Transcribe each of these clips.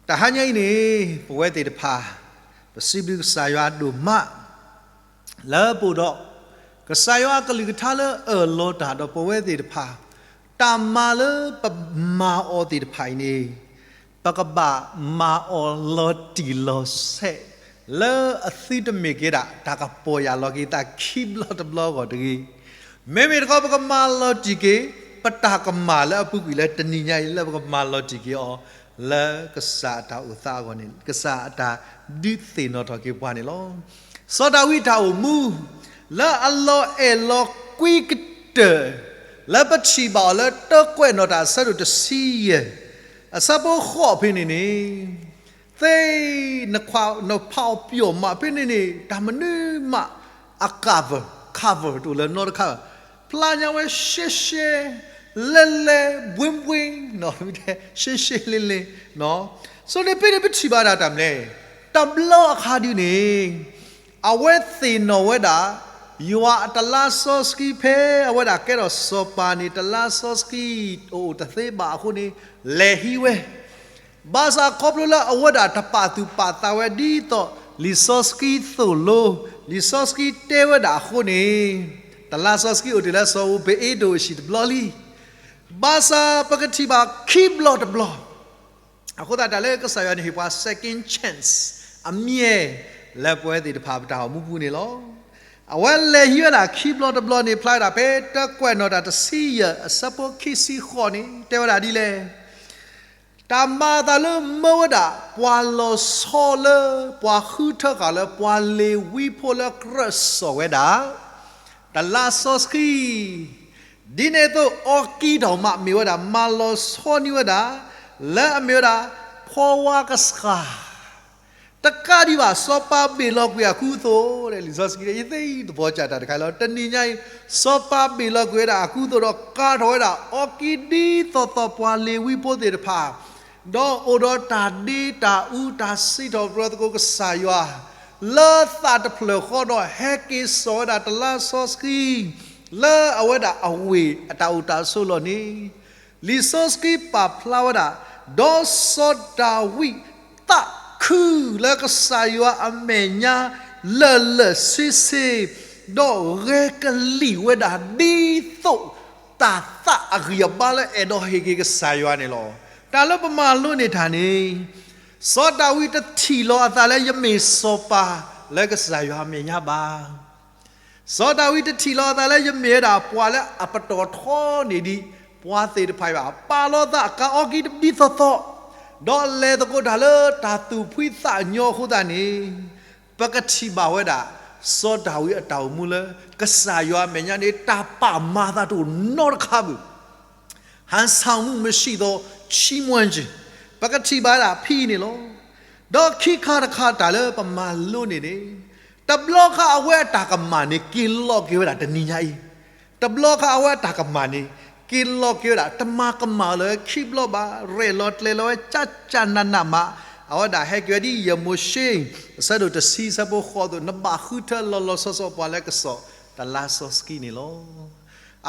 တဟါညါအံၤန့ၣ် ပဝဲသ့ၣ်တဖၣ် ပစံးဘျုးကစၢ်ယွၤဒိၣ်မး လၢပအိၣ်ဒီး ကစၢ်ယွၤအကလုၢ်ကထါလၢအၢၣ်လီၤတၢ်ဒီးပဝဲသ့ၣ်တဖၣ်, တၢ်မၤလၢပမၤအီၤသ့ၣ်တဖၣ်အံၤန့ၣ် ပကဘၣ်မၤအီၤလီၤတံၢ်လီၤဆဲး လၢအသုတမ့ၢ်က့ၤဒၣ် တၢ်ကပီၢ်ယၢ်လီၤက့ၤသးခံဘျီတဘျီအဂီၢ်တဂ့ၤ. မ့မ့ၢ်တခီ ပကမၤလီၤတံၢ်က့ၤ ပတၢ်ကမၣ်လၢအပူၤကွံာ်လၢတနံၤညါအံၤ လၢပကမၤလီၤတံၢ်က့ၤအီၤ လၢကစၢ်အတၢ်အိၣ်သးအဂီၢ်န့ၣ် ကစၢ်အတၢ်ဒုးသ့ၣ်နီၣ်ထီၣ်က့ၤပှၤန့ၣ်လီၤ. စီၤဒၤဝံးအတၢ်အိၣ်မူ လၢအလီၤအဲၣ်လီၤကွံကတၢၢ် လၢပထံၣ်ဘၣ်အီၤလၢတၢကွဲးနီၣ်တၢ်အဆၢဒိၣ်တဆံယဲၢ် အဆၢဖိဃိးဖဲန့ၣ်န့ၣ် သ့ၣ် နဖးအီၤပျီမးဖဲန့ၣ်န့ၣ် တၢ်မနုၤမး အ cover cover တအိၣ်လၢၤနီတခါဘၣ်. ဖျါညါဝဲရှဲရှဲလဲလဲ ဘှ့ဘှ့ ရှဲရှဲလဲလဲ ဆိန့ၣ်ဖဲန့ၣ် ပထံၣ်ဘၣ်ဒၣ်တၢ်မနုၤလဲၣ်, တဘျီအခါဒုန့ၣ် အဝဲသ့ၣ်နီၣ်ဝဲဒၣ် ယွၤအတလါစီဆှံဖဲ အဝဲဒၣ်ကဲထီၣ်စီၤပၤန့ၣ် တလါစီဆှံအိၣ်တသ့ဘၣ်အဃိန့ၣ် လဲၤဟံးဝဲ ဘၣ်ဆၣ်ခီဖျိလၢအဝဲဒၣ်တပာ်သူၣ်ပာ်သးဝဲဒ်သိး လံာ်စီဆှံသိၣ်လိ, လံာ်စီဆှံတဲဝဲဒၣ်အဃိန့ၣ် တလါစီဆှံအိၣ်တ့ၢ်လၢစီၤဧိၤဘ့းအ့ဒိၣ်အဟံၣ်တဘျီလံ. ဘၣ်ဆၣ်ပကထံၣ်ဘၣ်ခံဘျီတဘျီ အဃိသတးတၢ်လၢကစၢ်ယွၤန့ၣ်ဟ့ၣ်ပှၤ second chance အမြဲ လၢပဝဲသ့ၣ်တဖၣ်ပတၢ်အိၣ်မူပူၤန့ၣ်လီၤ. အဝဲလဲၤဟံးဝဲဒၣ်ခံဘျီတဘျီန့ၣ် ဖျါဝဲဒၣ်ဖဲတၢကွဲးနီၣ်တၢ်တဆံယဲၢ်အဆၢဖိခံဆံဃိးန့ၣ် တဲဝဲဒၣ်ဒ်လဲၣ် တၢ်မၤအသးလၢမၢဝဲဒၣ် ပှၤလီၤဆီလၢ ပှၤဃုထၢဃာ်လၢပှၤလ့ၤဝံဖိလၢကြၢးစိာ်ဝဲဒၣ် တလါစီဆှံ ဒ်န့ၣ်အသိး အီကံဒိၣ်မးမ့ၢ်ဝဲဒၣ် မၤလီၤဆီန့ၢ်ဝဲဒၣ် လၢအမ့ၢ်ဝဲဒၣ် ဖှီဝါကဆှီ တကးဒံးဘၣ် စီၤပၤဘ့ၣ်လီၤကွံာ်အကူအသိး လံာ်စီဆှံ ယသ့ၣ်သဘီကၢ်တၢ်တခါလီၤ. တနံၤညါအံၤ စီၤပၤဘ့ၣ်လီၤကွံာ်ဝဲဒၣ်အကူအသိးဒီး ကၤထီၣ်ဝဲဒၣ် အီကံဒ်သိးသိးပှၤလ့ၤဝံဖိသ့ၣ်တဖၣ် ဒီးအိၣ်ဒီးတၢ်ဒ့တၢ်အူတၢ်စံးထီၣ်ပတြၢၤသကိးကစၢ်ယွၤ လၢသးတဖျၢၣ်ဃီဒီး ဟဲက့ၤစိာ်ဝဲဒၣ်တလါစီဆှံ လၢအဝဲဒၣ်အဝ့ၢ်အတၢ်အိၣ်တၢ်ဆိးလီၢ်န့ၣ် လံာ်စီဆှံပာ်ဖျါဝဲဒၣ်, ဒီးစီၤဒၤဝံးသးခုလၢကစၢ်ယွၤအမဲာ်ညါ လၢာ်လၢာ်ဆ့ဆ့, ဒီးဂဲၤကလံၣ်ဝဲဒၣ်ဒ်သိး တၢ်သးအဂံၢ်အဘါလၢအဲၣ်ဒိးဟ့ၣ်က့ၤကစၢ်ယွၤန့ၣ်လီၤ. တၢ်လၢပမၤလိန့ၢ်တၢ်န့ၣ် စီၤဒၤဝံးတထံၣ်လီၤအသးလၢ ယမ့ၢ်စီၤပၤလၢကစၢ်ယွၤအမဲာ်ညါဘၣ်. စီၤဒၤဝံးတထံၣ်လီၤအသးလၢ ယမ့ၢ်ဝဲဒၣ်ပှၤလၢအပတီၢ်ထီန့ၢ်ဒံး ပှၤသ့ၣ်တဖၣ်ဘၣ်. ပာ်လီၤသးအကအီကံဒ်သိးသိး, ဒီးလဲၤသကိးတၢ်လၢတၢ်သူၣ်ဖှံသးညီအဃိသတးန့ၣ် ပကထံၣ်ဘၣ်ဝဲဒၣ် စီၤဒၤဝံးအတၢ်အိၣ်မူလၢ ကစၢ်ယွၤအမဲာ်ညါန့ၣ် တၢ်ပာ်မၤသးတအိၣ်နီတခါဘၣ်. ဟန်ဆောင်မှုမရှိသော ချီးမွမ်းခြင်း ပကထံၣ်ဘၣ်ဒၣ်ဖဲအံၤန့ၣ်လီၤ. ဒီးခံခါတခါတၢ်လၢပမၤလိန့ၢ်န့ၣ် တဘျီခါအဝဲအတၢ်ကမၣ်န့ၣ် က့ၤလီၤက့ၤဝဲဒၣ်တနံၤညါအံၤ, တဘျီခါအဝဲအတၢ်ကမၣ်န့ၣ် က့ၤလီၤက့ၤဝဲဒၣ် တမၤကမၣ်လၢၤခံဘျီဘၣ်, ရဲၣ်လီၤကျဲၤလီၤဝဲ ကၠၢ်ကၠၢ်နးနးမး, အဝဲဒၣ်ဟဲက့ၤဝဲဒ်ယဲၢ်မိၤၡ့ အဆၢဒိၣ်တဆံ အဆၢဖိဃိးအသိး နဘၣ်ဃုထၢလီၤလီၤဆီဆီပှၤလၢကစိာ်တလါစီဆှံန့ၣ်လီၤ.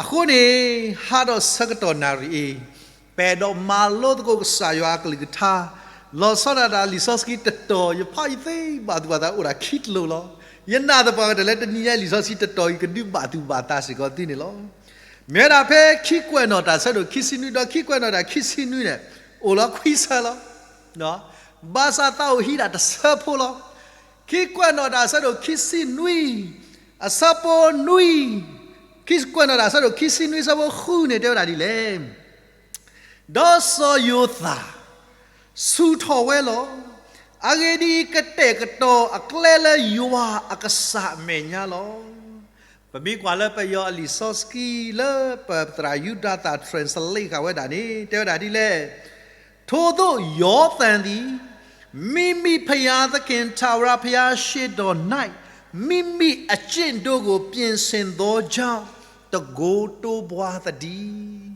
အဃိန့ၣ် ဟးဒီးဆၢကတီၢ်နၣ်ရံၣ်အံၤ ပအဲၣ်ဒိးမၤလိသကိးကစၢ်ယွၤအကလုၢ်ကထါ, လီၤဆီဒၣ်တၢ်လံာ်စီဆှံတတီၤ ယဖးယသ့ဘၣ်သူၣ်ဘၣ်သးအိၣ်ဒၣ်ခံတလိာ်လီၤ. ယနာ်သပှၢ်ကတၢၢ်လၢတနံၤညါလံာ်စီဆှံတတီၤအံၤ ကဒုးဘၣ်သူၣ်ဘၣ်သးစ့ၢ်ကီးသုန့ၣ်လီၤ. မ့ၢ်ဝဲဒၣ်ဖဲခံကွဲးနီၣ်တၢ်ဆၢဒိၣ်ခံဆံနွံ ဒီးခံကွဲးနီၣ်တၢ်ခံဆံနွံန့ၣ် အိၣ်လီၤခွံဆၢလီၤ. ဘၣ်ဆၣ်သးအိၣ်ဟံးဒၣ်တဆၢဖိလီၤ. ခံကွဲးနီၣ်တၢ်ဆၢဒိၣ်ခံဆံနွံ အဆၢဖိနွံ, ခံကွဲးနီၣ်တၢ်ဆၢဒိၣ်ခံဆံနွံ အဆၢဖိဃုန့ၣ် တဲဝဲဒၣ်ဒ်လဲၣ်. ဒီးစီၤယိၤသး ဆူၣ်ထီၣ်ဝဲလီၤ. အဂ့ၢ်ဒ်အံၤ, ကတဲာ်ကတီၤအကျဲလၢယွၤအကစၢ်အမဲာ်ညါလီၤ. ပမ့ၢ်ကွၢ်လၢပယီၤအလံာ်စီဆှံလၢပသရၣ်ယူဒၤသၣ် translate ဃာ်ဝဲဒၣ်န့ၣ် တဲဝဲဒၣ်ဒ်လဲၣ်. ထိုသို့ယောသန်သည် မိမိဘုရားသခင်ထာဝရဘုရားရှေ့တော်၌ မိမိအကျင့်တို့ကို ပြင်ဆင်သောကြောင့် တန်ခိုးတိုးပွားသတည်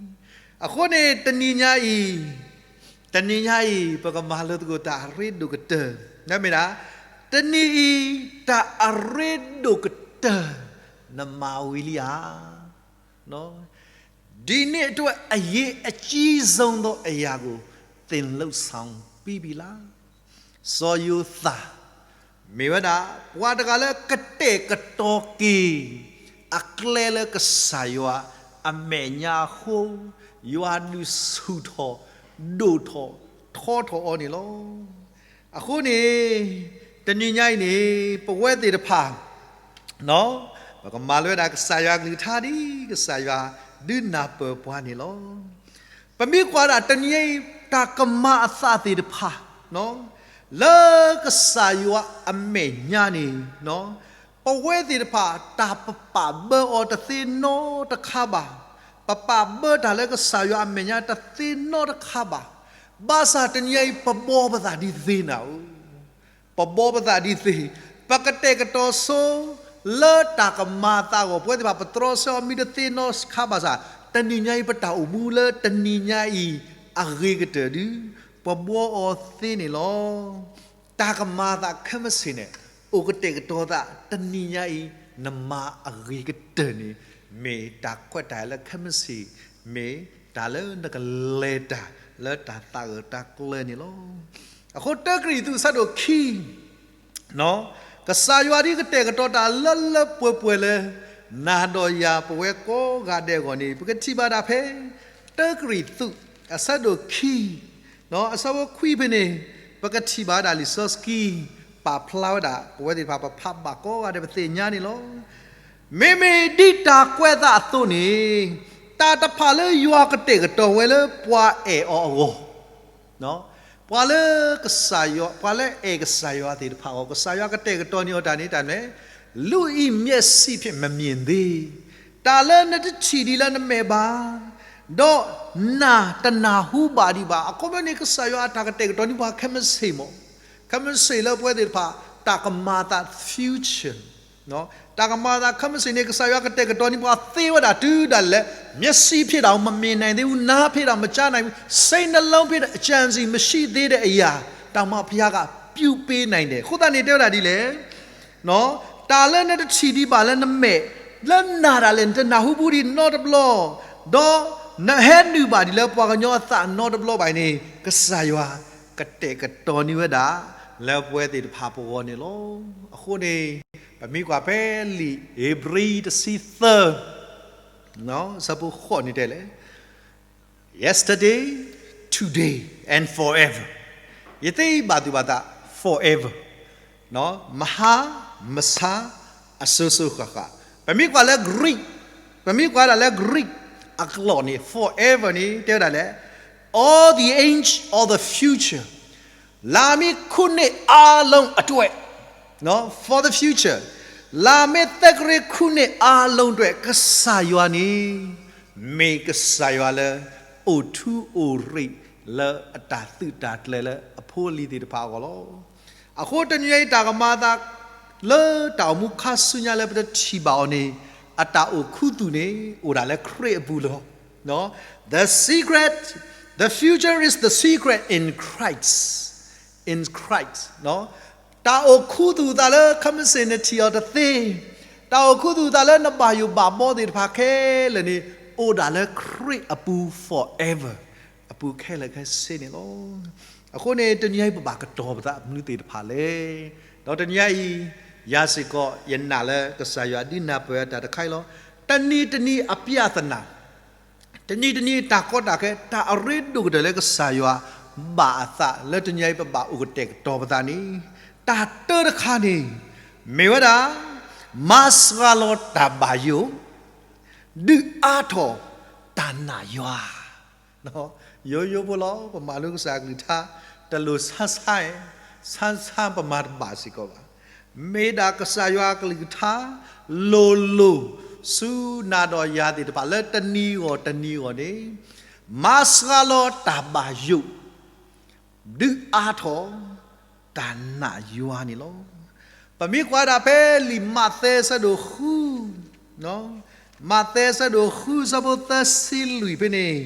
း. အဃိန့ၣ် တနံၤညါအံၤ, တနံၤညါအံၤ ပကမၤလိသကိးတၢ်အရ့ဒိၣ်ကတၢၢ်, မ့ၢ်ဒၣ် တနံၤအံၤ တၢ်အရ့ဒိၣ်ကတၢၢ် နမၤဝံၤလံဧါ. ဒီနေ့အတွက် အရေးအကြီးဆုံးသောအရာကို သင်လုပ်ဆောင် စီၤယိၤသး မ့ၢ်ဝဲဒၣ် ပှၤတဂၤလၢကတဲာ်ကတီၤက့ၤ အကျဲလၢကစၢ်ယွၤအမဲာ်ညါအဃိ, ယွၤဒုးဆူၣ်ထီၣ် ဒိၣ်ထီၣ် ထီထီၣ်အီၤန့ၣ်လီၤ. အဃိန့ၣ် တနံၤညါအံၤန့ၣ် ပဝဲသ့ၣ်တဖၣ် ပကမၤလိဝဲဒၣ်ကစၢ်ယွၤအကလုၢ်ကထါဒ်ကစၢ်ယွၤဒုးနၢ်ပၢၢ်ပှၤန့ၣ်လီၤ. ပမ့ၢ်ကွၢ်ဒၣ်တနံၤညါအံၤ တၢ်ကမၤအသးသ့ၣ်တဖၣ် လၢကစၢ်ယွၤအမဲာ်ညါန့ၣ် ပဝဲသ့ၣ်တဖၣ် တၢ်ပပာ်ဘၢအီၤတသ့နီတခါဘၣ်. ပပာ်ဘၢတၢ်လၢကစၢ်ယွၤအမဲာ်ညါတသ့နီတခါဘၣ်. ဘၣ်ဆၣ်တနံၤညါအံၤ ပဘှီပသးဒ်သ့နၤဧၢ. ပဘှီပသးဒ်သ့, ပကတဲာ်ကတီၤဆိ လၢတၢ်ကမၤအသးအဂီၢ် ပဝဲသ့ၣ်တဖၣ် ပတြီဆၢအီၤမ့ၢ်တသ့နီတခါဘၣ်ဆၣ်, တနံၤညါအံၤ ပတၢ်အိၣ်မူလၢတနံၤညါအံၤ အဂ့ၤကတၢၢ်ဒုး ပဘှီအီၤသ့န့ၣ်လီၤ. တၢ်ကမၤအသးခဲမုၢ်ဆ့ၣ်န့ၣ် အိၣ်ကတဲာ်ကတီၤသး တနံၤညါအံၤ နမၤအဂ့ၤကတၢၢ်န့ၣ် မ့ၢ်တၢ်ခွဲးတၢ်ယာ်လၢခဲမုၢ်ဆ့ၣ်, မ့ၢ်တၢ်လၢနကလဲၤတၢ်လၢတၢ်သးဂၢၢ်တၢ်ကျၢၤန့ၣ်လီၤ. အဃိတၢကရံၣ်သူးအဆၢဒိၣ်ခံ ကစၢ်ယွၤဒ်ကတဲာ်ကတီၤတၢ်လၢလၢပှဲၤပှဲၤလၢ နၤဒီးယၤပဝဲကိးဂၤဒဲးအဂီၢ်န့ၣ် ပကထံၣ်ဘၣ်ဒၣ်ဖဲ တၢကရံၣ်သူး အဆၢဒိၣ်ခံ အဆၢဖိခွံဖဲန့ၣ် ပကထံၣ်ဘၣ်ဝဲဒၣ်လံာ်စီဆှံ ပာ်ဖျါဝဲဒၣ် ပဝဲသ့ၣ်တဖၣ်ပဖးဘၣ်ကိးဂၤဒဲးပသ့ၣ်ညါန့ၣ်လီၤ. မ့မ့ၢ်ဒ်တၢ်ကွဲးအသးအသိးန့ၣ် တၢ်တဖၣ်လၢယွၤကတဲာ်ကတီၤဝဲလၢပှၤအဲၣ်အီၤအဂီၢ် ပှၤလၢကစၢ်ယွၤ, ပှၤလၢအဲၣ်ကစၢ်ယွၤသ့ၣ်တဖၣ်အဂီၢ် ကစၢ်ယွၤကတဲာ်ကတီၤန့ၢ်အီၤတၢ်န့ၣ်တၢ်န့ၣ် လူအံၤမျက်စိဖြင့်မမြင်သေး, တၢ်လၢနတထံၣ်ဒံးလၢနမဲာ်ဘၣ်, ဒီးနၢ်တနၢ်ဟူဘၣ်ဒံးဘၣ်. အခီပညီန့ၣ် ကစၢ်ယွၤအတၢ်ကတဲာ်ကတီၤန့ၢ်ပှၤခဲမုၢ်ဆ့ၣ်မး, ခဲမုၢ်ဆ့ၣ်လၢပဝဲသ့ၣ်တဖၣ် တၢ်ကမၤအသး future တၢ်ကမၤအသးခဲမုၢ်ဆ့ၣ်န့ၣ် ကစၢ်ယွၤကတဲာ်ကတီၤန့ၢ်ပှၤသ့ဝဲဒၣ်တုၤဒၣ်လဲာ်, မျက်စိဖြင့်တောင် မမြင်နိုင်သေးဘူး, နားဖြင့်တောင် မကြားနိုင်ဘူး, စိတ်နှလုံးဖြင့် အကြံအစည် မရှိသေးတဲ့အရာ တောင်မှ ဘုရားက ပြုပေးနိုင်တယ်. အဃိသတးန့ၣ် တဲဝဲဒၣ်ဒ်လဲၣ်, တၢ်လၢနတထံၣ်ဒံးဘၣ်လၢနမဲာ်, လၢနနာ်ဒၣ်လဲာ် နတနၢ်ဟူဘူးဒံးနီတဘျီ, ဒီးနဟဲနုာ်ဘၣ်ဒံးလၢပှၤကညီအသးနီတဘျီဘၣ်န့ၣ် ကစၢ်ယွၤကတဲာ်ကတီၤန့ၢ်ဝဲဒၣ် လၢပဝဲသ့ၣ်တဖၣ်ပဂီၢ်န့ၣ်လီၤ. အဃိန့ၣ် ပမ့ၢ်ကွၢ်ဖဲလံာ်ဧ့ၤဘြံၤတဆံသၢ အဆၢဖိဃိးန့ၣ်တဲလဲၣ်, yesterday, today, and forever. ယသ့ဘၣ်သူၣ်ဘၣ်သး forever, မဟါ, မဆါ, အစိၤစိၤဃၣ်ဃၣ်. ပမ့ၢ်ကွၢ်လၢ Greek, ပမ့ၢ်ကွၢ်ဒၣ်လၢ Greek အကျိာ်န့ၣ် forever န့ၣ် တဲဝဲဒၣ်လဲၣ်, all the age of the future, လာမည့်ခုနှစ်အားလုံးအတွက်, for the future, လာမည့်သက္ကရာဇ်ခုနှစ်အားလုံးအတွက် ကစၢ်ယွၤန့ၣ် မ့ၢ်ကစၢ်ယွၤလၢ အိၣ်ထူအိၣ်ရ့ၣ်လၢအတၢ်သုးတၢ်ကျဲၤလၢအဖိအလံၤသ့ၣ်တဖၣ်အဂီၢ်လီၤ. အဃိတနံၤအံၤတၢ်ကမၤအသး လၢတၢ်အိၣ်မူခါဆူညါလၢပတထံၣ်ဘၣ်အီၤန့ၣ် အတၢ်အိၣ်ခူသူၣ်န့ၣ် အိၣ်ဒၣ်လၢခရံာ်အပူၤလီၤ. The secret, the future is the secret in Christ, in Christ. တၢ်အိၣ်ခူသူၣ်သးလၢခဲမုၢ်ဆ့ၣ်နထံၣ်အီၤတသ့, တၢ်အိၣ်ခူသူၣ်သးလၢနဘၣ်ယိၣ်ဘၣ်ဘီသ့ၣ်တဖၣ်ခဲလၢာ်န့ၣ် အိၣ်ဒၣ်လၢခရံာ်အပူၤ forever အပူၤခဲလၢာ်ခဲဆ့န့ၣ်လီၤ. အဃိန့ၣ် တနံၤအံၤပဘၣ်ကတီၤပသးမနုၤသ့ၣ်တဖၣ်လဲၣ်. ဒီးတနံၤအံၤ ယၤစ့ၢ်ကီး ယနာ်လၢကစၢ်ယွၤဒုးနၢ်ပၢၢ်အတၢ်တခါအံၤလီၤ. တနံၤတနံၤအပြဿနာ တနံၤတနံၤတၢ်ကီတၢ်ခဲ တၢ်အရ့ဒိၣ်ကတၢၢ်လၢကစၢ်ယွၤဘၣ်အသးလၢတနံၤအံၤပဘၣ်အိၣ်ကတဲာ်ကတီၤပသးန့ၣ် တၢ်တၢတခါန့ၣ် မ့ၢ်ဝဲဒၣ် မၤစှၤလီၤတၢ်ဘၣ်ယိၣ် ဒုးအါထီၣ်တၢ်နာ်ယွၤ ယိယိဖိလီၤ. ပမၤလိကစၢ်အကလုၢ်ကထါ တလိၣ်ဆါဆါ, ဆါဆါပမၤတဘၣ်စ့ၢ်ကီးဘၣ်. မ့ၢ်ဒၣ်ကစၢ်ယွၤအကလုၢ်ကထါ လိၤလိၤ ဆူနၤဒီးယၤသ့ၣ်တဖၣ်လၢတနံၤဂီၢ်တနံၤဂီၢ်န့ၣ် မၤစှၤလီၤတၢ်ဘၣ်ယိၣ် ဒုးအါထီၣ် တၢ်နာ်ယွၤန့ၣ်လီၤ. ပမ့ၢ်ကွၢ်ဒၣ်ဖဲလံာ်မးသဲအဆၢဒိၣ်ဃု, မးသဲအဆၢဒိၣ်ဃုအဆၢဖိသၢဆံလွံၢ်ဖဲန့ၣ်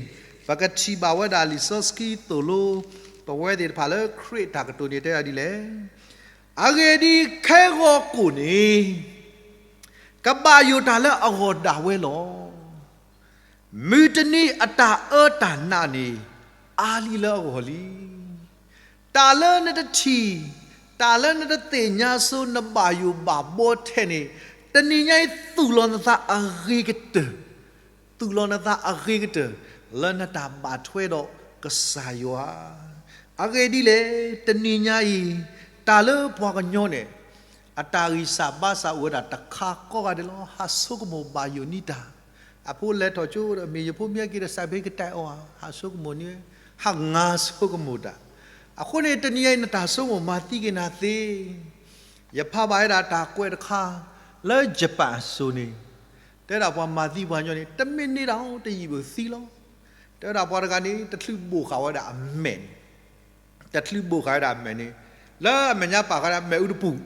ပကထံၣ်ဘၣ်ဝဲဒၣ်လံာ်စီဆှံသိၣ်လိ ပဝဲသ့ၣ်တဖၣ်လၢခရံာ်အတၢ်ကတိၤန့ၣ်တဲဝဲဒ်လဲၣ်. အဂ့ၢ်ဒ်အံၤ, ခဲဂီၤကိာ်န့ၣ် ကဘၣ်ယိၣ်တၢ်လၢအဂီၢ်ဒၣ်ဝဲလီၤ. မုၢ်တနံၤအတၢ်အၢတၢ်နးန့ၣ် အါလံလၢအဂီၢ်လံ. တၢ်လၢနတထံၣ်, တၢ်လၢနတသ့ၣ်ညါဆိနဘၣ်ယိၣ်ဘၣ်ဘီထဲန့ၣ်, တနံၤညါအံၤသူၣ်လီၤနသးအဂ့ၤကတၢၢ်, သူၣ်လီၤနသးအဂ့ၤကတၢၢ် လၢနတၢ်ဘၣ်ထွဲဒီးကစၢ်ယွၤ. အဂ့ၢ်ဒ်လဲၣ်, တနံၤညါအံၤ တၢ်လၢပှၤကညီန့ၣ် အတၢ်ဂံၢ်စၢ်ဘါစၢ်အိၣ်ဝဲဒၣ်တခါဃီဂၤဒဲးလီၤ. ဟးဆိကမိၣ်ဘၣ်ယိၣ်နံၤတၢ်, အဖိလဲၤထီၣ်ကၠိဒီး မ့ၢ်ယဖိမ့ၢ်ဟဲက့ၤဒီး စးဘ့ကတဲာ်အီၤဧါ, ဟးဆိကမိၣ်န့ၣ်, ဟးငါဆိကမိၣ်တၢ်. အဃိန့ၣ် တနံၤညါအံၤ နတၢ်ဆိကမိၣ်မၤသံက့ၤနၤသ့. ယဖးဘၣ်ဝဲဒၣ်တၢ်ကွဲးတခါ လၢယပၣ်အစိၤန့ၣ်, တဲဒၣ်ပှၤမၤသံပှၤကညီန့ၣ် တမ့ၢ်န့ၢ်တၢ် တယံာ်ဘၣ်သံလီၤ. တဲဝဲဒၣ်ပှၤတဂၤန့ၣ် တချုးဘိၣ်ဃာ်ဝဲဒၣ်အမဲာ်န့ၣ်, တချုးဘိၣ်ဃာ်ဝဲဒၣ်အမဲာ်န့ၣ်, လၢအမဲာ်ညါပာ်ဃာ်ဒၣ်မဲာ်အူတပူၤ,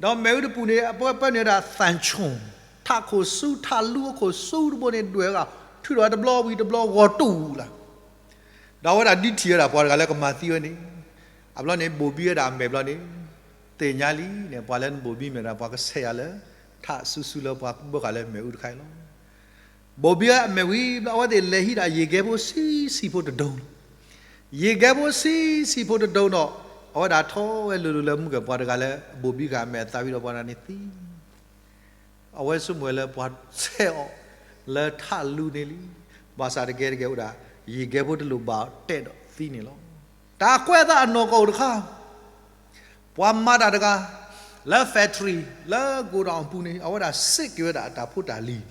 ဒီးမဲာ်အူတပူၤန့ၣ် အပၢပၢန့ၢ်ဝဲဒၣ်သၣ်ဆိၣ်, ထးခိၣ်ဆူ ထးလူအခိၣ်ဆူတဘိန့ၣ် ဒွဲၣ်ဝဲဒၣ်, ထုးထီၣ်ဝဲတဘျီဝံၤတဘျီ ဂီၤတူၢ်လၢ် ဒီးအဝဲဒၣ်ဒုးထံၣ်ဝဲဒၣ်ပှၤတဂၤလၢကမၤသံဝဲန့ၣ်, အဘျီန့ၣ် ဘိၣ်ဘံဝဲဒၣ်အမဲာ်ဘျီန့ၣ်, သ့ၣ်ညါလံန့ၣ် ပှၤလၢနဘိၣ်ဘံမဲာ်ဒီး ပှၤကဆဲးယၤလၢ ထးဆူဆူလၢပှၤဘၢဃာ်လၢမဲာ်အူတခါအံၤလီၤ. ဘိၣ်ဘံဝဲအမဲာ်ဝံၤဘျီ အဝဲသ့ၣ်လဲၤဟံးဒၣ်ယံာ်ကဲဖိဆံးဆံးဖိတဒိလီၤ. ယံာ်ကဲဖိဆံးဆံးဖိတဒိဒီး အဝဲဒၣ်ထီၣ်ဝဲလိၤလိၤလၢမုၢ်ကဲၤ ပှၤတဂၤလၢဘိၣ်ဘံဃာ်အမဲာ်အသးဝံၤဒီး ပှၤတဂၤန့ၣ်သံ အဝဲဆိကမိၣ်ဝဲလၢပှၤဆဲးအီၤလၢထးလူန့ၣ်လံ. ဘၣ်ဆၣ်တကဲတကဲအိၣ်ဒၣ် ယံာ်ကဲဖိတလိၣ်ဘၣ်တဲာ်ဒီးသံန့ၣ်လီၤ. တၢ်ကွဲးအသးအနီၢ်ကီၢ်အိၣ်တခါ, ပှၤမၤတၢ်တဂၤ လၢ factory လၢ godown အပူၤန့ၣ် အဝဲဒၣ်စ့းက့ၤဝဲဒၣ်အတၢ်ဖိတၢ်လံၤ,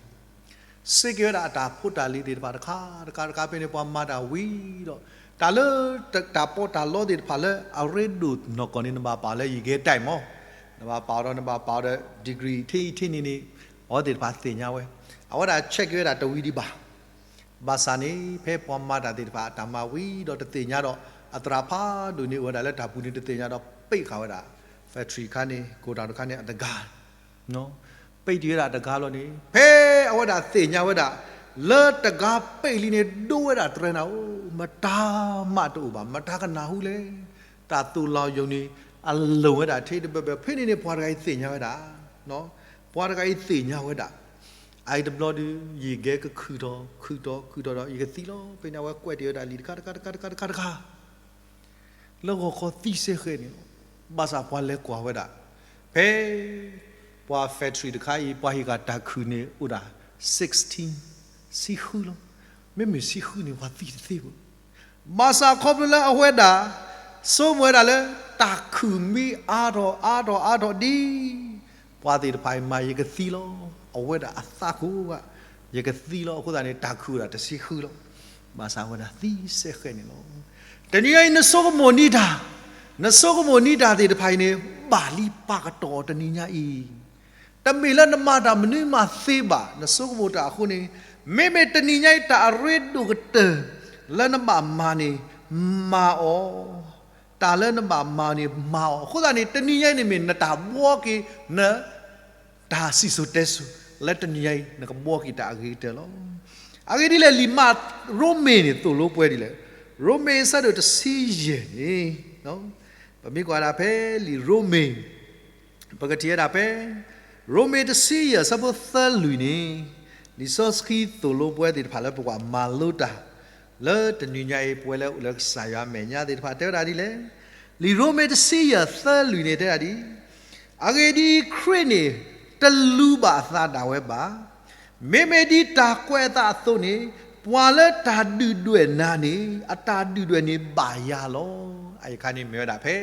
စ့းက့ၤဝဲဒၣ်အတၢ်ဖိတၢ်လံၤသ့ၣ်တဖၣ်တခါတခါတခါဖဲန့ၣ် ပှၤမၤတၢ်ဝံၤဒီး တၢ်လၢတၢ်ပီးတၢ်လီသ့ၣ်တဖၣ်လၢအရ့ဒိၣ်နီၢ်ကီၢ်န့ၣ် နဘၣ်ပာ်အီၤလၢယံာ်ကဲတၢ်မး, နဘၣ်ပာ်အီၤဒီး နဘၣ်ပာ်အီၤဒီး degree ထဲအံၤထဲန့ၣ်န့ၣ် အဝဲသ့ၣ်တဖၣ်သ့ၣ်ညါဝဲ, အဝဲဒၣ် check က့ၤဝဲဒၣ်တဝံၤဒံးဘၣ်. ဘၣ်ဆၣ်န့ၣ် ဖဲပှၤမၤတၢ်သ့ၣ်တဖၣ်အတၢ်မၤဝံၤဒီးတသ့ၣ်ညါဒီး အသရၣ်ဖးဒိၣ်န့ၣ်အိၣ်ဝဲဒၣ်လၢတၢ်ပူၤန့ၣ်တသ့ၣ်ညါဒီး ပိတ်ဃာ်ဝဲဒၣ် factory တခါန့ၣ် godown တခါန့ၣ်အတဂၤ ပိတ်တ့ၢ်ဝဲဒၣ်တဂၤလီၤန့ၣ် ဖဲအဝဲဒၣ်သ့ၣ်ညါဝဲဒၣ် လၢတဂၤပိတ်လံန့ၣ် ဒိဝဲဒၣ်တြဲၤနၤဧိၤ, မတၤမးတအိၣ်ဘၣ်, မတၤကနၢ်ဟူလဲၣ်. တၢ်သိၣ်လီၤယိာ်န့ၣ် အလိၤဝဲဒၣ်ထဲတဘၢဘၢ, ဖဲန့ၣ်န့ၣ် ပှၤတဂၤအံၤသ့ၣ်ညါဝဲဒၣ်, ပှၤတဂၤအံၤသ့ၣ်ညါဝဲဒၣ်, အအံၤတဘျီဒီး ယံာ်ကဲကခုၣ်ထီၣ် ခုၣ်ထီၣ် ခုၣ်ထီၣ်ဒီး ယကသံလီၤ. ဖဲန့ၣ် အဝဲကွဲးတ့ၢ်ဝဲဒၣ်လံာ်တခါတခါတခါတခါတခါတခါ လၢဂီၤခီသံစဲဃဲန့ၣ်လီၤ. ဘၣ်ဆၣ်ပှၤလဲၤကွၢ်ဝဲဒၣ် ဖဲပှၤ factory တခါအံၤ ပှၤဟ့ၣ်ဃာ်တၢ်ခုၣ်န့ၣ်အိၣ်ဒၣ် sixteen, ဆံဃုလီၤ. မ့မ့ၢ်ဆံဃုန့ၣ် ပှၤသံတသ့ဘၣ်. ဘၣ်ဆၣ်ခီဖျိလၢအဝဲဒၣ် ဆိကမိၣ်ဝဲဒၣ်လၢ တၢ်ခုၣ်မ့ၢ်အါထီၣ်အါထီၣ်အါထီၣ်ဒ် ပှၤသ့ၣ်တဖၣ်အံၤမၤ ယကသံလီၤ. အဝဲဒၣ်အသးကိးဂၤ ယကသံလီၤ. အဃိသတးန့ၣ် တၢ်ခုၣ်ဝဲဒၣ်တဆံဃုလီၤ. ဘၣ်ဆၣ်ဝဲဒၣ်သံစဲဃဲန့ၣ်လီၤ. တနံၤညါအံၤ နဆိကမိၣ်နံၤတၢ်, နဆိကမိၣ်နံၤတၢ်သ့ၣ်တဖၣ်အံၤန့ၣ် ဘၣ်လံပာ်ကတီၢ်တနံၤညါအံၤ တမ့ၢ်လၢနမၤတၢ်မနုၤမးသ့ဘၣ်, နဆိကမိၣ်တၢ်အဃိန့ၣ်, မ့မ့ၢ်တနံၤညါအံၤ တၢ်အရ့ဒိၣ်ကတၢၢ်လၢနဘၣ်မၤန့ၣ် မၤအီၤ, တၢ်လၢနဘၣ်မၤန့ၣ် မၤအီၤ. အဃိသတးန့ၣ် တနံၤညါအံၤန့ၣ်မ့ၢ်နတၢ်ဘှီက့ၤန တၢ်စံၣ်စိၤတဲစိၤလၢတနံၤညါအံၤ နကဘှီက့ၤတၢ်အဂ့ၤကတၢၢ်လီၤ. အဂ့ၢ်ဒ်လဲၣ် လံာ်မး ရိမ့ၤန့ၣ် သိၣ်လိပှဲၤဒ်လဲၣ်. ရိမ့ၤအဆၢဒိၣ်တဆံယဲၢ်န့ၣ် ပမ့ၢ်ကွၢ်ဒၣ်ဖဲလံာ်ရိမ့ၤ ပကထံၣ်ဝဲဒၣ်ဖဲ ရိမ့ၤတဆံယဲၢ် အဆၢဖိသၢလွံၢ်န့ၣ်, လံာ်စီဆှံသိၣ်လိပဝဲသ့ၣ်တဖၣ်လၢပကဘၣ်မၤလိတၢ် လၢတနံၤညါအံၤ ပဝဲလၢအိၣ်လၢကစၢ်ယွၤအမဲာ်ညါသ့ၣ်တဖၣ် တဲဝဲဒၣ်ဒ်လဲၣ်. လံာ်ရိမ့ၤတဆံယဲၢ်သၢလွံၢ်န့ၣ် တဲဒၣ်ဒ်အံၤ, အဂ့ၢ်ဒ်အံၤ, ခရံာ်န့ၣ် တလူၤဘၣ်အသးဒၣ်ဝဲဘၣ်. မ့မ့ၢ်ဒ်တၢ်ကွဲးအသးအသိးန့ၣ်, ပှၤလၢတၢ်ဒုၣ်ဒွဲၣ်နၤန့ၣ် အတၢ်ဒုၣ်ဒွဲၣ်န့ၣ်ဘၣ်ယၤလီၤ. အယခါန့ၣ်မ့ၢ်ဝဲဒၣ်ဖဲ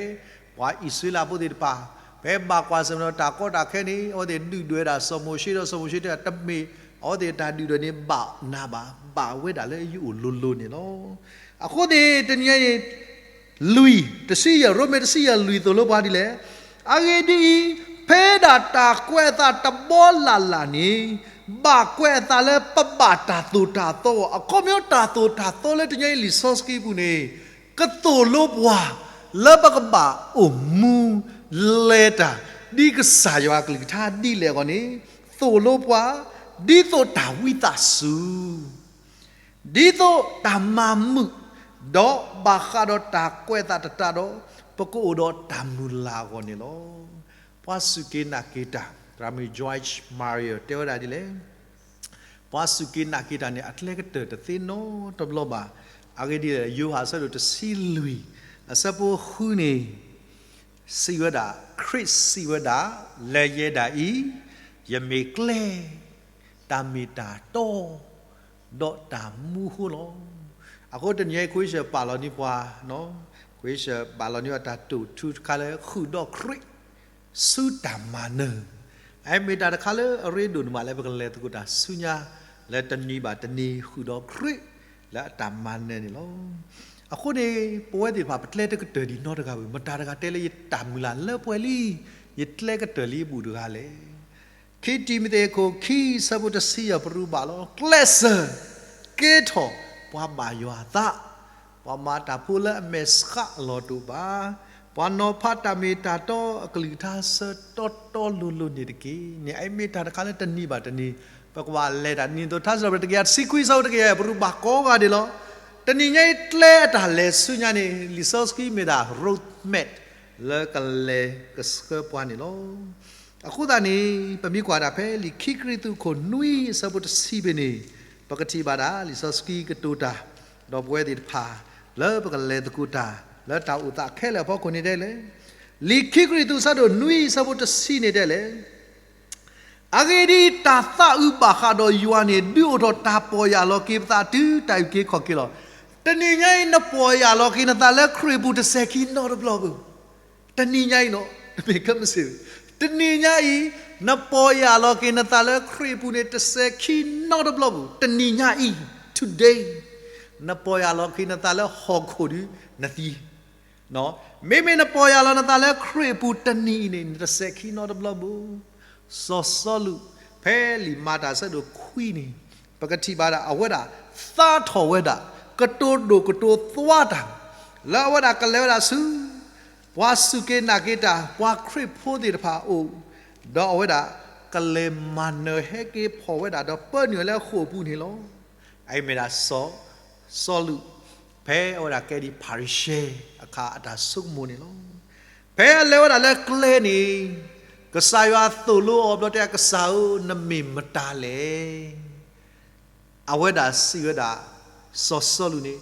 ပှၤအံၣ်စရ့လးဖိသ့ၣ်တဖၣ် ဖဲဘၣ်ကွၢ်ဆၢၣ်မဲာ်ဒီးတၢ်ကီတၢ်ခဲန့ၣ် အဝဲသ့ၣ်ဒုၣ်ဒွဲၣ်ဝဲဒၣ်စီၤမိၤၡ့ဒီး စီၤမိၤၡ့တဲဝဲဒၣ် တမ့ၢ်အဝဲသ့ၣ်တၢ်ဒုၣ်ဒွဲၣ်န့ၣ်ဘၣ်နၤဘၣ်, ဘၣ်ဝဲဒၣ်လၢယအိၣ်လိၤလိၤန့ၣ်လီၤ. အဃိန့ၣ် တနံၤအံၤ လွံၢ်, တဆံယဲၢ်, ရိမ့ၤတဆံယဲၢ်လွံၢ်သိၣ်လိပှၤဒ်လဲၣ်. အဂ့ၢ်ဒ်အံၤ, ဖဲဒၣ်တၢ်ကွဲးအသးတဘီလၢ်လၢ်န့ၣ် ဘၣ်ကွဲးအသးလၢပဘၣ်တၢ်သိၣ်တၢ်သီအဂီၢ်, အခီပညီတၢ်သိၣ်တၢ်သီလၢတနံၤအံၤလံာ်စီဆှံပူၤန့ၣ် ကသိၣ်လိပှၤ လၢပကဘၣ်အိၣ်မူလဲၤတၢ် ဒ်ကစၢ်ယွၤအကလုၢ်ကထါဒ်လဲၣ်အဂီၢ်န့ၣ် သိၣ်လိပှၤ ဒ်သိးတၢ်ဝံသးစူၤ ဒ်သိးတၢ်မၤမုာ်, ဒီးဘၣ်ဃးဒီးတၢ်ကွဲးအသးတတးဒီး ပကအိၣ်ဒီးတၢ်မုၢ်လၢ်အဂီၢ်န့ၣ်လီၤ. ပှၤစူၢ်က့ၤနာ်က့ၤတၢ် သရၣ်မုၣ် Joyce Meyer တဲဝဲဒၣ်ဒ်လဲၣ်. ပှၤစူၢ်က့ၤနာ်က့ၤတၢ်န့ၣ် အကျဲကတၢၢ်တသ့နီတဘျီဘၣ်. အဂ့ၢ်ဒ်လဲၣ်, ယိၤဟၣ်အဆၢဒိၣ်တဆံလွံၢ်, အဆၢဖိဃုန့ၣ် စံးဝဲဒၣ်, ခရံာ်စံးဝဲဒၣ်, လဲၤယဲဒၣ်အံၤ, ယမ့ၢ်ကျဲ, တၢ်မ့ၢ်တၢ်တီ, ဒီးတၢ်မူအဃိလီၤ. အဃိတနံၤအံၤ ခွံၡၢၣ်ပာ်လီၤန့ၢ်ပှၤ, ခွံၡၢၣ်ပာ်လီၤန့ၢ်အတၢ်တိာ်ထူတခါလၢ ဃုာ်ဒီးခရံာ် ဆူတၢ်မၤနၢၤ, အမ့ၢ်တၢ်တခါလၢအရ့ဒိၣ်န့ၣ်မး လၢပကလဲၤသကိးတၢ်ဆူညါ လၢတနံၤဘၣ်တနံၤ ဃုာ်ဒီးခရံာ်လၢအတၢ်မၤနၢၤန့ၣ်လီၤ. အဃိန့ၣ် ပဝဲသ့ၣ်တဖၣ် ပကျဲတကတၢၢ်ဒံးနီတဂၤဘၣ်. မတၤတဂၤတဲလၢယတၢ်မုၢ်လၢ်လၢပှဲၤလံ, ယကျဲကတၢၢ်လံအဘူၣ်တဂၤလဲၣ်. ခံတံၤမသ့းအခိၣ်ခံ ဆၢဖိတဆံယဲၢ် ပရူးဘၣ်လီၤ. ကျဲးစၢးကဲထီၣ်ပှၤဘၣ်ယွၤအသး ပှၤမၤတၢ်ဖိလၢအမဲာ်ဆှးအလီၢ်တအိၣ်ဘၣ်, ပှၤနီၤဖးတၢ်မ့ၢ်တၢ်တီအကလုၢ်ကထါဆၢတီတီလိၤလိၤန့ၣ်တက့ၢ်. န့ၣ်အမ့ၢ်တၢ်တခါလၢတနံၤဘၣ်တနံၤ ပကဘၣ်လဲၤတၢ်န့ၣ် သိးထါစံးထီၣ်ပတြၢၤ တကယၤတဆံခွံ ဆၢဖိတကယၤ ပရူးဘၣ်ကိးဂၤဒဲးလီၤ. တနံၤညါအံၤကျဲအတၢ်လဲၤဆူညါန့ၣ် လံာ်စီဆှံမ့ၢ်ဒၣ် road map လၢကလဲၤကဆှၢပှၤန့ၣ်လီၤ. အဃိသတးန့ၣ် ပမ့ၢ်ကွၢ်ဒၣ်ဖဲလံာ်ခံကရံၣ်သူးအခိၣ်နွံအဆၢဖိတဆံဖဲန့ၣ် ပကထံၣ်ဘၣ်ဒၣ် လံာ်စီဆှံကတိၤတၢ် ဒီးပဝဲသ့ၣ်တဖၣ် လၢပကလဲၤသကိးတၢ် လၢတၢ်အိၣ်သးခဲလၢာ်အဖီခိၣ်န့ၣ်ဒ်လဲၣ်. လံာ်ခံကရံၣ်သူးအဆၢဒိၣ်နွံအဆၢဖိတဆံန့ၣ်ဒ်လဲၣ်. အဂ့ၢ်ဒ်အံၤ, တၢ်သးအုးဘၣ်ဃးဒီးယွၤန့ၣ် ဒုးအိၣ်ထီၣ်တၢ်ပီၢ်ယၢ်လီၤက့ၤပသးတုၤတၢ်အုၣ်က့ၤခီၣ်က့ၤလီၤ. တနံၤညါအံၤ နပီၢ်ယၢ်လီၤက့ၤနသးလၢခရံာ်အပူၤတစဲးခံနီတဘျီဘၣ်. တနံၤညါအံၤနီၤ, တမ့ၢ်ခဲမုၢ်ဆ့ၣ်, တနံၤညါအံၤ နပီၢ်ယၢ်လီၤက့ၤနသးလၢခရံာ်အပူၤန့ၣ် တစဲးခံနီတဘျီဘၣ်. တနံၤညါအံၤ, today, နပီၢ်ယၢ်လီၤက့ၤနသးလၢဟီၣ်ခိၣ်ဒီးနသံ မ့မ့ၢ်နပီၢ်ယၢ်လီၤနသးလၢခရံာ်အပူၤတနံၤအံၤန့ၣ် နတစဲးခံနီတဘျီဘၣ်. စီၤစီလူး ဖဲလံာ်မၤတၢ်အဆၢဒိၣ်ခွံန့ၣ် ပကထံၣ်ဘၣ်ဒၣ် အဝဲဒၣ်သးထီၣ်ဝဲဒၣ် ကတိၤဒိၣ်ကတိၤသွါတၢ် လၢအဝဲဒၣ်ကလဲၤဝဲဒၣ်ဆူ ပှၤစူၢ်က့ၤနာ်က့ၤတၢ် ပှၤခရံာ်ဖိသ့ၣ်တဖၣ်အအိၣ်, ဒီးအဝဲဒၣ်ကလဲၤမၤနၢၤဟဲက့ၤဖီၣ်ဝဲဒၣ် ဒီးပၢနုာ်လၢဃိာ်အပူၤန့ၣ်လီၤ. အအံၤမ့ၢ်ဒၣ်စီၤစီလူး ဖဲအဝဲဒၣ်ကဲဒ်ဖၤရံၤၡဲအခါအတၢ်ဆိကမိၣ်န့ၣ်လီၤ. ဖဲအလဲၤဝဲဒၣ်လၢကျဲန့ၣ် ကစၢ်ယွၤသိၣ်လိအီၤဘျီတဲ ကစၢ်ဧၢ, နမ့ၢ်မတၤလဲၣ်. အဝဲဒၣ်စံးဝဲဒၣ် စီၤစီလူးန့ၣ်,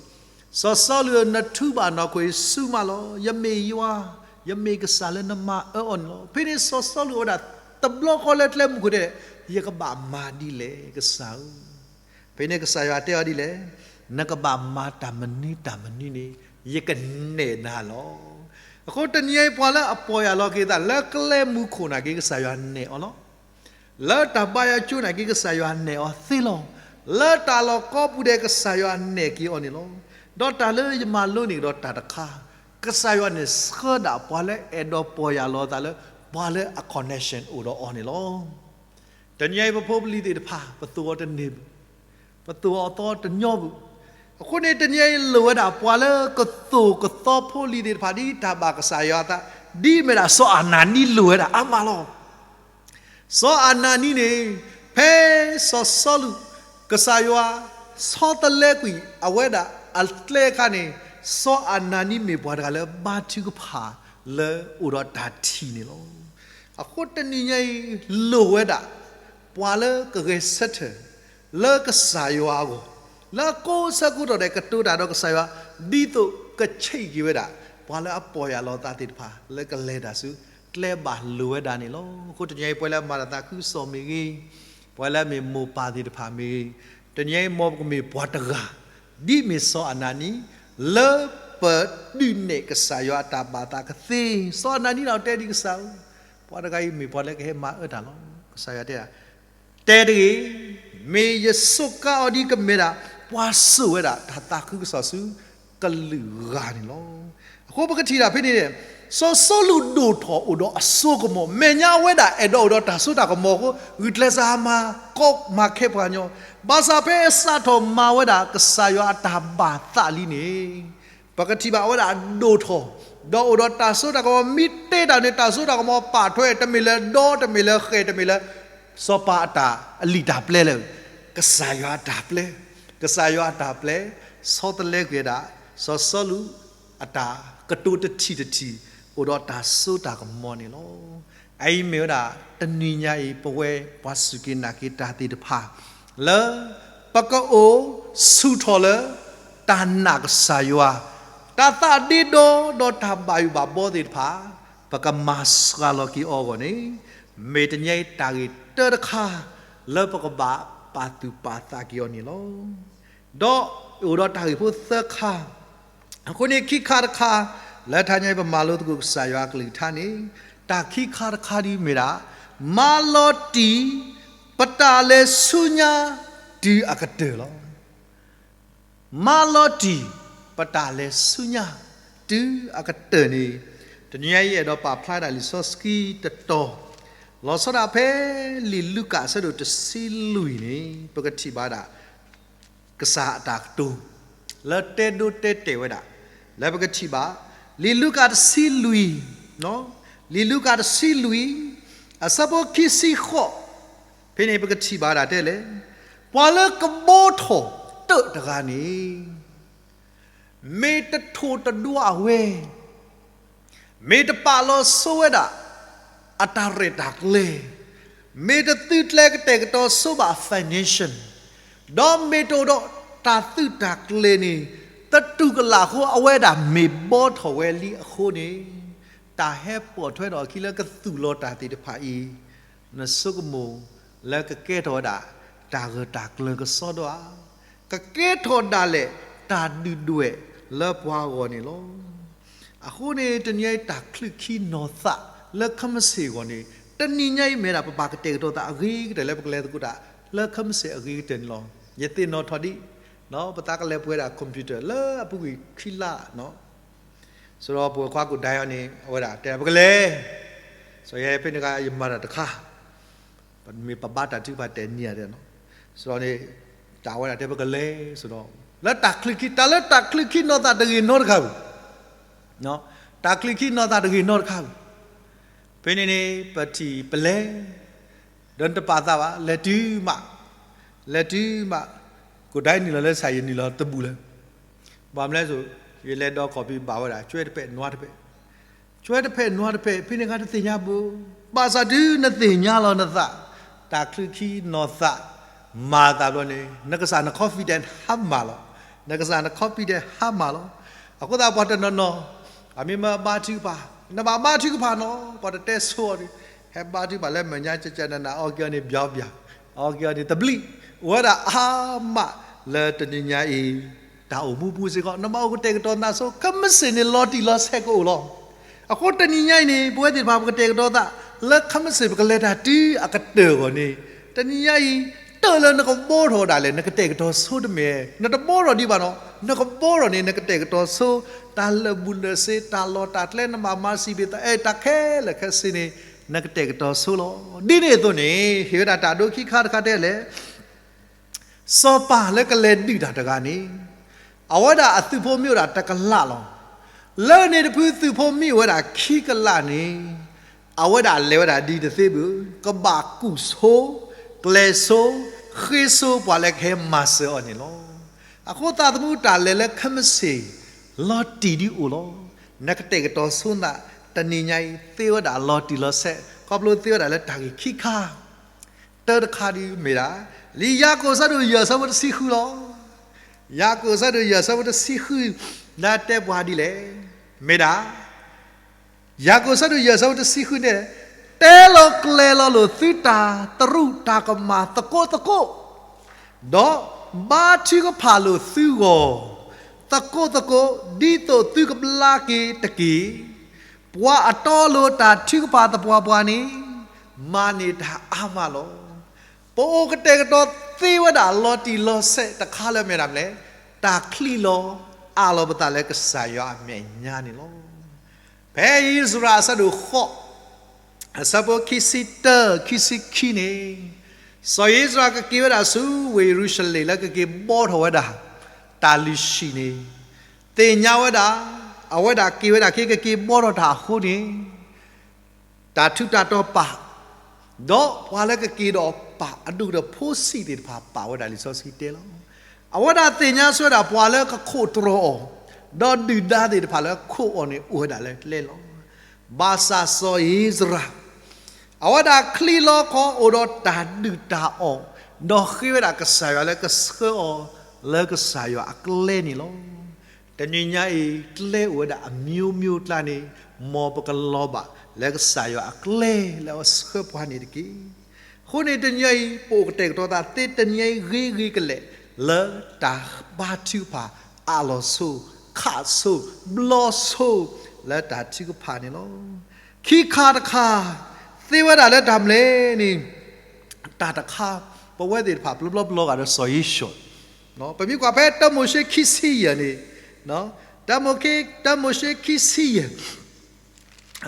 စီၤစီလူးဧၢ, နထူးဘၣ်နီၢ်ခိၣ်အံၤဆူမးလီၤ. ယမ့ၢ်ယွၤ, ယမ့ၢ်ကစၢ်လၢနမၤအၢအီၤန့ၣ်လီၤ. ဖဲန့ၣ်စီၤစီလူးအဝဲဒၣ်တဘျီဃီလၢကျဲမုၢ်ခိၣ်တဲ, ယကဘၣ်မၤဒ်လဲၣ်ကစၢ်ဧၢ. ဖဲန့ၣ်ကစၢ်ယွၤတဲအီၤဒ်လဲၣ်, နကဘၣ်မၤတၢ်မနုၤတၢ်မနုၤန့ၣ် ယကနဲၣ်နၤလီၤ. အဃိတနံၤအံၤ ပှၤလၢအပီၢ်ယၢ်လီၤက့ၤသး လၢကျဲမူခိၣ်နာ်က့ ကစၢ်ယွၤနဲၣ်အီၤလီၤ. လၢတၢ်ဘါယွၤကၠိနာ်က့ ကစၢ်ယွၤနဲၣ်အီၤသ့လီၤ. လၢတၢ်လီၢ်ကိးပူၤဒဲး ကစၢ်ယွၤနဲၣ်က့ၤအီၤန့ၣ်လီၤ. ဒီးတၢ်လၢယမၤလိန့ၢ်ကဒီးတၢ်တခါ, ကစၢ်ယွၤန့ၣ်ဆှၢဒၣ်ပှၤလၢအဲၣ်ဒိးပီၢ်ယၢ်လီၤသးလၢ ပှၤလၢအ connection အိၣ်ဒီးအီၤန့ၣ်လီၤ. တနံၤအံၤပဖိပလံၤသ့ၣ်တဖၣ် ပသိၣ်အီၤတန့ၢ်ဘၣ်, ပသိၣ်အီၤသီတညီဘၣ်. အဃိန့ၣ်တနံၤအံၤလိၣ်ဝဲဒၣ် ပှၤလၢကသိၣ်ကသီဖိလံၤသ့ၣ်တဖၣ် ဒ်တၢ်ဘၣ်ကစၢ်ယွၤအသး, ဒ်အမ့ၢ်ဒၣ်စီၤအနၤနံလိၣ်ဝဲဒၣ်အါမးလီၤ. စီၤအနၤနံန့ၣ် ဖဲစီၤစီလူး ကစၢ်ယွၤဆီတလဲကွံာ်အဝဲဒၣ်အကျဲအခါန့ၣ်, စီၤအနၤနံမ့ၢ်ပှၤတဂၤလၢဘါထုကဖၣ်လၢအိၣ်ဒီးတၢ်ထံၣ်န့ၣ်လီၤ. အဃိတနံၤညါအံၤလိၣ်ဝဲဒၣ် ပှၤလၢကဂဲၤဆၢထၢၣ် လၢကစၢ်ယွၤအဂီၢ်, လၢအကိးဆၢကိးတီၢ်ဒဲးကတိၤတၢ်ဒီးကစၢ်ယွၤ, ဒ်သိးကဆံးက့ၤဝဲဒၣ် ပှၤလၢအပီၢ်ယၢ်လီၤသးသ့ၣ်တဖၣ် လၢကလဲၤတၢ်ဆူကျဲဘၣ်လိၣ်ဝဲဒၣ်န့ၣ်လီၤ. အဃိတနံၤအံၤ ပှၤလၢအမၤတၢ်သးခုကစီၣ်မ့ၢ်ဂ့ၤ, ပှၤလၢအမ့ၢ်မိၢ်ပၢ်သ့ၣ်တဖၣ်မ့ၢ်ဂ့ၤ, တနံၤအံၤမ်ပကမ့ၢ်ပှၤတဂၤ ဒ်မ့ၢ်စီၤအနၤနံ လၢပဒုးနဲၣ်ကစၢ်ယွၤအတၢ်ဘၣ်သးကသ့. စီၤအနၤနံဒၣ်တဲဒ်ကစၢ်ဧၢ, ပှၤတဂၤအံၤမ့ၢ်ပှၤလၢကဟဲမၤအၢတၢ်လီၤ. ကစၢ်ယွၤတဲဒၣ် တဲတဂ့ၤ, မ့ၢ်ယဆိးကါအီၤဒ်ကမ့ၢ်ဒၣ် ပှၤစိာ်ဝဲဒၣ်တၢ်သးခုကစီၣ်ဆူကလုာ်ဂၤန့ၣ်လီၤ. အဃိပကထံၣ်တၢ်ဖဲန့ၣ်န့ၣ်, စီၤစီလူးဒိၣ်ထီၣ်အိၣ်ဒီးအစိကမီၤ, မဲာ်ညါအဝဲဒၣ်အဲၣ်ဒိးအိၣ်ဒီးတၢ်စိတၢ်ကမီၤအဃိ, ဂုာ်ကျဲးစၢးမၤကီမၤခဲပှၤကညီ, ဘၣ်ဆၣ်ဖဲအစးထီၣ်မၤဝဲဒၣ်ကစၢ်ယွၤအတၢ်ဘၣ်သးလံန့ၣ် ပကထံၣ်ဘၣ်အဝဲဒၣ်ဒိၣ်ထီၣ်, ဒီးအိၣ်ဒီးတၢ်စိတၢ်ကမီၤ, မ့ၢ်တဲတၢ်န့ၣ် တၢ်စိတၢ်ကမီၤပာ်ထွဲ, တမ့ၢ်လၢဒီ, တမ့ၢ်လၢဃဲၤ, တမ့ၢ်လၢစီၤပၤအတၢ်အလံာ်တၢ်ပျဲလၢ, ကစၢ်ယွၤအတၢ်ပျဲ, ကစၢ်ယွၤအတၢ်ပျဲ, ဆီတလဲကွံာ်ဝဲဒၣ် စီၤစီလူးအတၢ်ကတိၤတထံၣ်တထံၣ် အိၣ်ဒီးတၢ်စိတၢ်ကမီၤန့ၣ်လီၤ. အအံၤမ့ၢ်ဝဲဒၣ် တနံၤညါအံၤ ပဝဲပှၤစူၢ်က့ၤနာ်က့ၤတၢ်သ့ၣ်တဖၣ် လၢပကအိၣ်ဆူၣ်ထီၣ်လၢ တၢ်နာ်ကစၢ်ယွၤ တၢ်သးဒ့ဒီဒီးတၢ်ဘၣ်ယိၣ်ဘၣ်ဘီသ့ၣ်တဖၣ် ပကမၤစှၤလီၤက့ၤအီၤအဂီၢ်န့ၣ်, မ့ၢ်တနံၤအံၤတၢ်ဂ့ၢ်တၢတခါ လၢပကဘၣ်ပာ်သူၣ်ပာ်သးက့ၤအီၤန့ၣ်လီၤ. ဒီးအိၣ်ဒီးတၢ်ဂ့ၢ်ဖိသၢခါ, အဃိန့ၣ်ခံခါတခါ လၢတနံၤအံၤပမၤလိသကိးကစၢ်ယွၤအကလုၢ်ကထါန့ၣ်, တၢ်ခံခါတခါဒ်မ့ၢ်ဒၣ်, မၤလီၤတံၢ် ပတၢ်လဲၤဆူညါတုၤအကတၢၢ်လီၤ. မၤလီၤတံၢ် ပတၢ်လဲၤဆူညါ တုၤအကတၢၢ်န့ၣ်, တနံၤအံၤယအဲၣ်ဒိးပာ်ဖျါဒၣ်လံာ်စီဆှံတတီၤ, လီၤဆီဒၣ်ဖဲလံာ်လူၤကၣ်အဆၢဒိၣ်တဆံလွံၢ်န့ၣ် ပကထံၣ်ဘၣ်ဒၣ် ကစၢ်အတၢ်ကတိၤ လၢတဲဒိတဲတဲာ်ဝဲဒၣ်, လၢပကထံၣ်ဘၣ် လံာ်လူၤကၣ်တဆံလွံၢ်, လံာ်လူၤကၣ်တဆံလွံၢ် အဆၢဖိခံဆံဃိး, ဖဲန့ၣ်ပကထံၣ်ဘၣ်ဒၣ်တဲလဲၣ်, ပှၤလၢကဘီထီၣ်တၢၣ်တဂၤန့ၣ် မ့ၢ်တထိၣ်တဒွးဝဲ, မ့ၢ်တပာ်လီၤဆိဝဲဒၣ် အတၢ်ရဲၣ်တၢ်ကျဲၤ, မ့ၢ်တသုးကျဲၤကတဲာ်ကတီၤဆိဘၣ် financial, ဒီးမ့ၢ်တအိၣ်ဒီးတၢ်သုးတၢ်ကျဲၤန့ၣ် တတူၢ်ကလာ်အဃိ အဝဲဒၣ်မ့ၢ်ဘီထီၣ်ဝဲလံအဃိန့ၣ်, တၢ်ဟဲပိာ်ထွဲထီၣ်အခံလၢကသူၣ်လီၤတၢ်သ့ၣ်တဖၣ်အံၤ နဆိကမိၣ်လၢကကဲထီၣ်ဝဲဒၣ် တၢ်ဂၢၢ်တၢ်ကျၢၤကစီဒီဧါ, ကကဲထီၣ်ဒၣ်လဲာ်တၢ်ဒုၣ်ဒွဲၣ်လၢပှၤအဂီၢ်န့ၣ်လီၤ. အဃိန့ၣ် တနံၤအံၤတၢ်ချုးခံနီၢ်သးလၢ ခမ့ၢ်စ့ၢ် အဂီၢ်န့ၣ်, တနံၤညါအံၤမ့ၢ်ဒၣ် ပဘၣ်ကတဲာ်ကတီၤသးအဂ့ၤကတၢၢ်လၢပကလဲၤသကိးတၢ် လၢခမ့ၢ်စ့ၢ်အဂ့ၤကတၢၢ်န့ၣ်လီၤ. ယသ့ၣ်နီၣ်ထီၣ်ဒံး ပသးကလဲၤပှဲၤဒၣ် computer လၢအပူၤကွံာ်ခံလါ စီၤပှၤခွါကိၣ်ဒဲအံၤန့ၣ် အဝဲဒၣ်တဲပကလဲၤ, စီၤယဲဖဲန့ၣ်ခါ ယမၤတၢ်တခါ, မ့ၢ်ပဘါတၢ်ထုကဖၣ်တဲာ်န့ၢ်ဧါတဲ, စီၤန့ၣ် တၢ်ဝဲဒၣ်တဲပကလဲၤ, စီၤလၢတၢ်ချုးခံ တၢ်လၢတၢ်ချုးခံနီၢ်သးတဂ့ၤနီတခါဧိၤ, တၢ်ချုးခံနီၢ်သးတဂ့ၤနီတခါဧိၤ, ဖဲန့ၣ်န့ၣ် ပထံၣ်ပလဲၤ ဒီးနတပာ်သးဘၣ် လဲၤတုၤမး, လဲၤတုၤမး, ကိၣ်ဒဲနုာ်လီၤလၢဆၣ် ယနုာ်လီၤတဘူၣ်လၢၤ, ဘၣ်မနုၤလဲၣ်စိၤ ယလဲၤဒီးခီၣ်ဖံးဘၣ်ဝဲဒၣ် ကၠွဲတပဲာ်နွါတပဲာ်, ကၠွဲတပဲာ်နွါတပဲာ် ဖဲန့ၣ်ခါတသ့ၣ်ညါဘၣ်, ဘၣ်ဆၣ်တုၤနသ့ၣ်ညါလီၤနသး တၢ်ချုးခံနီၢ်သး မၤသးဘျီန့ၣ် နကစၢ်န confident ဟါမၢ်လီၤ, နကစၢ်န confident ဟါမၢ်လီၤ. အဃိသတးပှၤတနီၤနီၤ အမ့ၢ်မ့ၢ်ဘါထုကဖၣ် နဘၣ်ဘါထုကဖၣ်နီၤ ပှၤတတဲဆိအီၤဒီး ဟဲဘါထုကဖၣ်လၢမဲာ်ညါကကနနၤ အီက့ၤအီၤန့ၣ် ဘျီဘျီ, အီက့ၤအီၤန့ၣ် သဘျံး, အိၣ်ဝဲဒၣ်အါမးလၢတနံၤညါအံၤ တၢ်အိၣ်မူပူၤစ့ၢ်ကီး နဘၣ်အိၣ်ကတဲာ်ကတီၤနၤဆိ ခမ့ၢ်စ့ၢ်န့ၣ် လီၤတံၢ်လီၤဆဲးကအိၣ်လီၤ. အဃိတနံၤညါအံၤန့ၣ် ပဝဲသ့ၣ်တဖၣ်ပကတဲာ်ကတီၤသး လၢခမ့ၢ်စ့ၢ်ပကလဲၤတၢ်တုၤအကတၢၢ်အဂီၢ်န့ၣ်, တနံၤညါအံၤ တၢၢ်လၢနကဘီထီၣ်ဒၣ်လဲာ် နကတဲာ်ကတီၤဆိတမ့ၢ်, နတဘီထီၣ်ဒံးဘၣ်နီၤ, နကဘီထီၣ်န့ၣ် နကတဲာ်ကတီၤဆိ, တၢ်လၢာ်ဘူၣ်လၢာ်စ့ တၢ်လီၢ်တၢ်ကျဲ နဘၣ်မၤစံးဘ့ၣ်သးအဲၣ် တၢ်ခဲလၢာ်ခဲဆ့န့ၣ် နကတဲာ်ကတီၤဆိလီၤ. ဒ်န့ၣ်အသိးန့ၣ် ဟ့ၣ်ဝဲဒၣ်တၢ်ဒိခံခါတခါတဲလဲၣ် စီၤပၤလၢကလဲၤဒုးတၢ်တဂၤန့ၣ်, အဝဲဒၣ်အသုးဖိမ့ၢ်အိၣ်ဒၣ်တကလးလီၤ. လၢန့ၣ်တဖုသုးဖိမ့ၢ်အိၣ်ဝဲဒၣ်ခံကလးန့ၣ်, အဝဲဒၣ်လဲၤဝဲဒၣ်ဒ်တသ့ဘၣ်, ကဘၣ်ကူၣ်ဆိ, ကျဲၤဆိ, ဃ့ဆိပှၤလၢကဟဲမၤစၢၤအီၤန့ၣ်လီၤ. အဃိသးသမူတၢ်လဲၤလၢခမ့ၢ်စ့ၢ် လီၤတံၢ်ဒ်အိၣ်လီၤ. နကတဲာ်ကတီၤဆိနသး တနံၤညါအံၤ သ့ဝဲဒၣ်လီၤတံၢ်လီၤဆဲး ခီဖျိသ့ဝဲဒၣ်လၢတၢ်ဂ့ၢ်ခံခါ တၢတခါဒ်မ့ၢ်ဒၣ် လံာ်ယၤကိာ်အဆၢဒိၣ်ယဲၢ်အဆၢဖိတဆံဃုလီၤ. ယၤကိာ်အဆၢဒိၣ်ယဲၢ်အဆၢဖိတဆံဃု လၢတဲပှၤဒ်လဲၣ်, မ့ၢ်ဒၣ် ယၤကိာ်အဆၢဒိၣ်ယဲၢ်အဆၢဖိတဆံဃုန့ၣ်, တဲလီၤကျဲၤလီၤလိာ်သုတၢ်သရူးတၢ်ကမၣ်သကိးသကိး ဒီးဘါထုကဖၣ်လိာ်သုဂီၢ် သကိးသကိး ဒ်သိးသုကဘျါက့ၤတက့ၢ်. ပှၤအတီအလိၤတၢ်ထုကဖၣ်သပှၢ်ပှၢ်န့ၣ် မၤန့ၢ်တၢ်အါမးလီၤ. ပအိၣ်ကတဲာ်ကတီၤသ့ဝဲဒၣ်လီၤတံၢ်လီၤဆဲးတခါလၢမ့ၢ်ဒၣ်မနုၤလဲၣ်, တၢ်ချံးလီၤအးလီၤပသးလၢကစၢ်ယွၤအမဲာ်ညါန့ၣ်လီၤ. ဖဲအံၣ်စရ့လးအဆၢဒိၣ်ဃိး အဆၢဖိခံဆံတၢ ခံဆံခံန့ၣ်, စီၤအံၣ်စရ့လးကက့ၤဝဲဒၣ်ဆူဝ့ၢ်ယရူၤၡလ့ၣ်လၢကက့ၤဘီထီၣ်ဝဲဒၣ် တၢ်လုၢ်ဟံၣ်န့ၣ်, သ့ၣ်ညါဝဲဒၣ် အဝဲဒၣ်က့ၤဝဲဒၣ်က့ၤ ကက့ၤဘီထီၣ်တၢ်အဃိန့ၣ် တၢ်ထူးတၢ်တီၤပာ်, ဒီးပှၤလၢကက့ၤဒီးပာ် အဒိၣ်ကတၢၢ်ဖိဆံးသ့ၣ်တဖၣ် ပာ်ဝဲဒၣ်လံာ်စီဆှံတဲလီၤ. အဝဲဒၣ်သ့ၣ်ညါဆိဝဲဒၣ်ပှၤလၢကခိးတြီၤအီၤ, ဒီးဒုၣ်ဒါသ့ၣ်တဖၣ်လၢခိးအီၤန့ၣ် အိၣ်ဝဲဒၣ်လၢကျဲလီၤ. ဘၣ်ဆၣ်စီၤအံၣ်စရ့လး အဝဲဒၣ်ချံးလီၤခီအိၣ်ဒီးတၢ်ဒုၣ်တၢ်အီၣ်, ဒီးဃ့ဝဲဒၣ်ကစၢ်ယွၤလၢကဆှၢအီၤလၢကစၢ်ယွၤအကျဲန့ၣ်လီၤ. တနံၤညါအံၤ ကျဲအိၣ်ဝဲဒၣ်အမျိုးမျိုးကျါန့ၣ်, မ်ပကလီၤဘၣ်လၢကစၢ်ယွၤအကျဲလၢအဆှၢပှၤန့ၣ်တက့ၢ်. အဃိန့ၣ်တနံၤညါအံၤ ပအိၣ်ကတဲာ်ကတီၤသးသ့တနံၤညါအံၤ ဂ့ၤဂ့ၤကလဲာ် လၢတၢ်ဘါထုကဖၣ် အးလီၤဆိ, ခးဆိ, ဘျီဆိ လၢတၢ်ထုကဖၣ်န့ၣ်လီၤ. ခံခါတခါ သ့ဝဲဒၣ်လၢတၢ်မနုၤလဲၣ်န့ၣ်, တၢ်တခါ ပဝဲသ့ၣ်တဖၣ် ပျီပျီပျီဂၤဒီးစီၤယ့ၣ်ၡူး, ပမ့ၢ်ကွၢ်ဖဲတၢမိၤၡ့ခံဆံယဲၢ်န့ၣ်, တၢမိၤၡ့, တၢမိၤၡ့ခံဆံယဲၢ်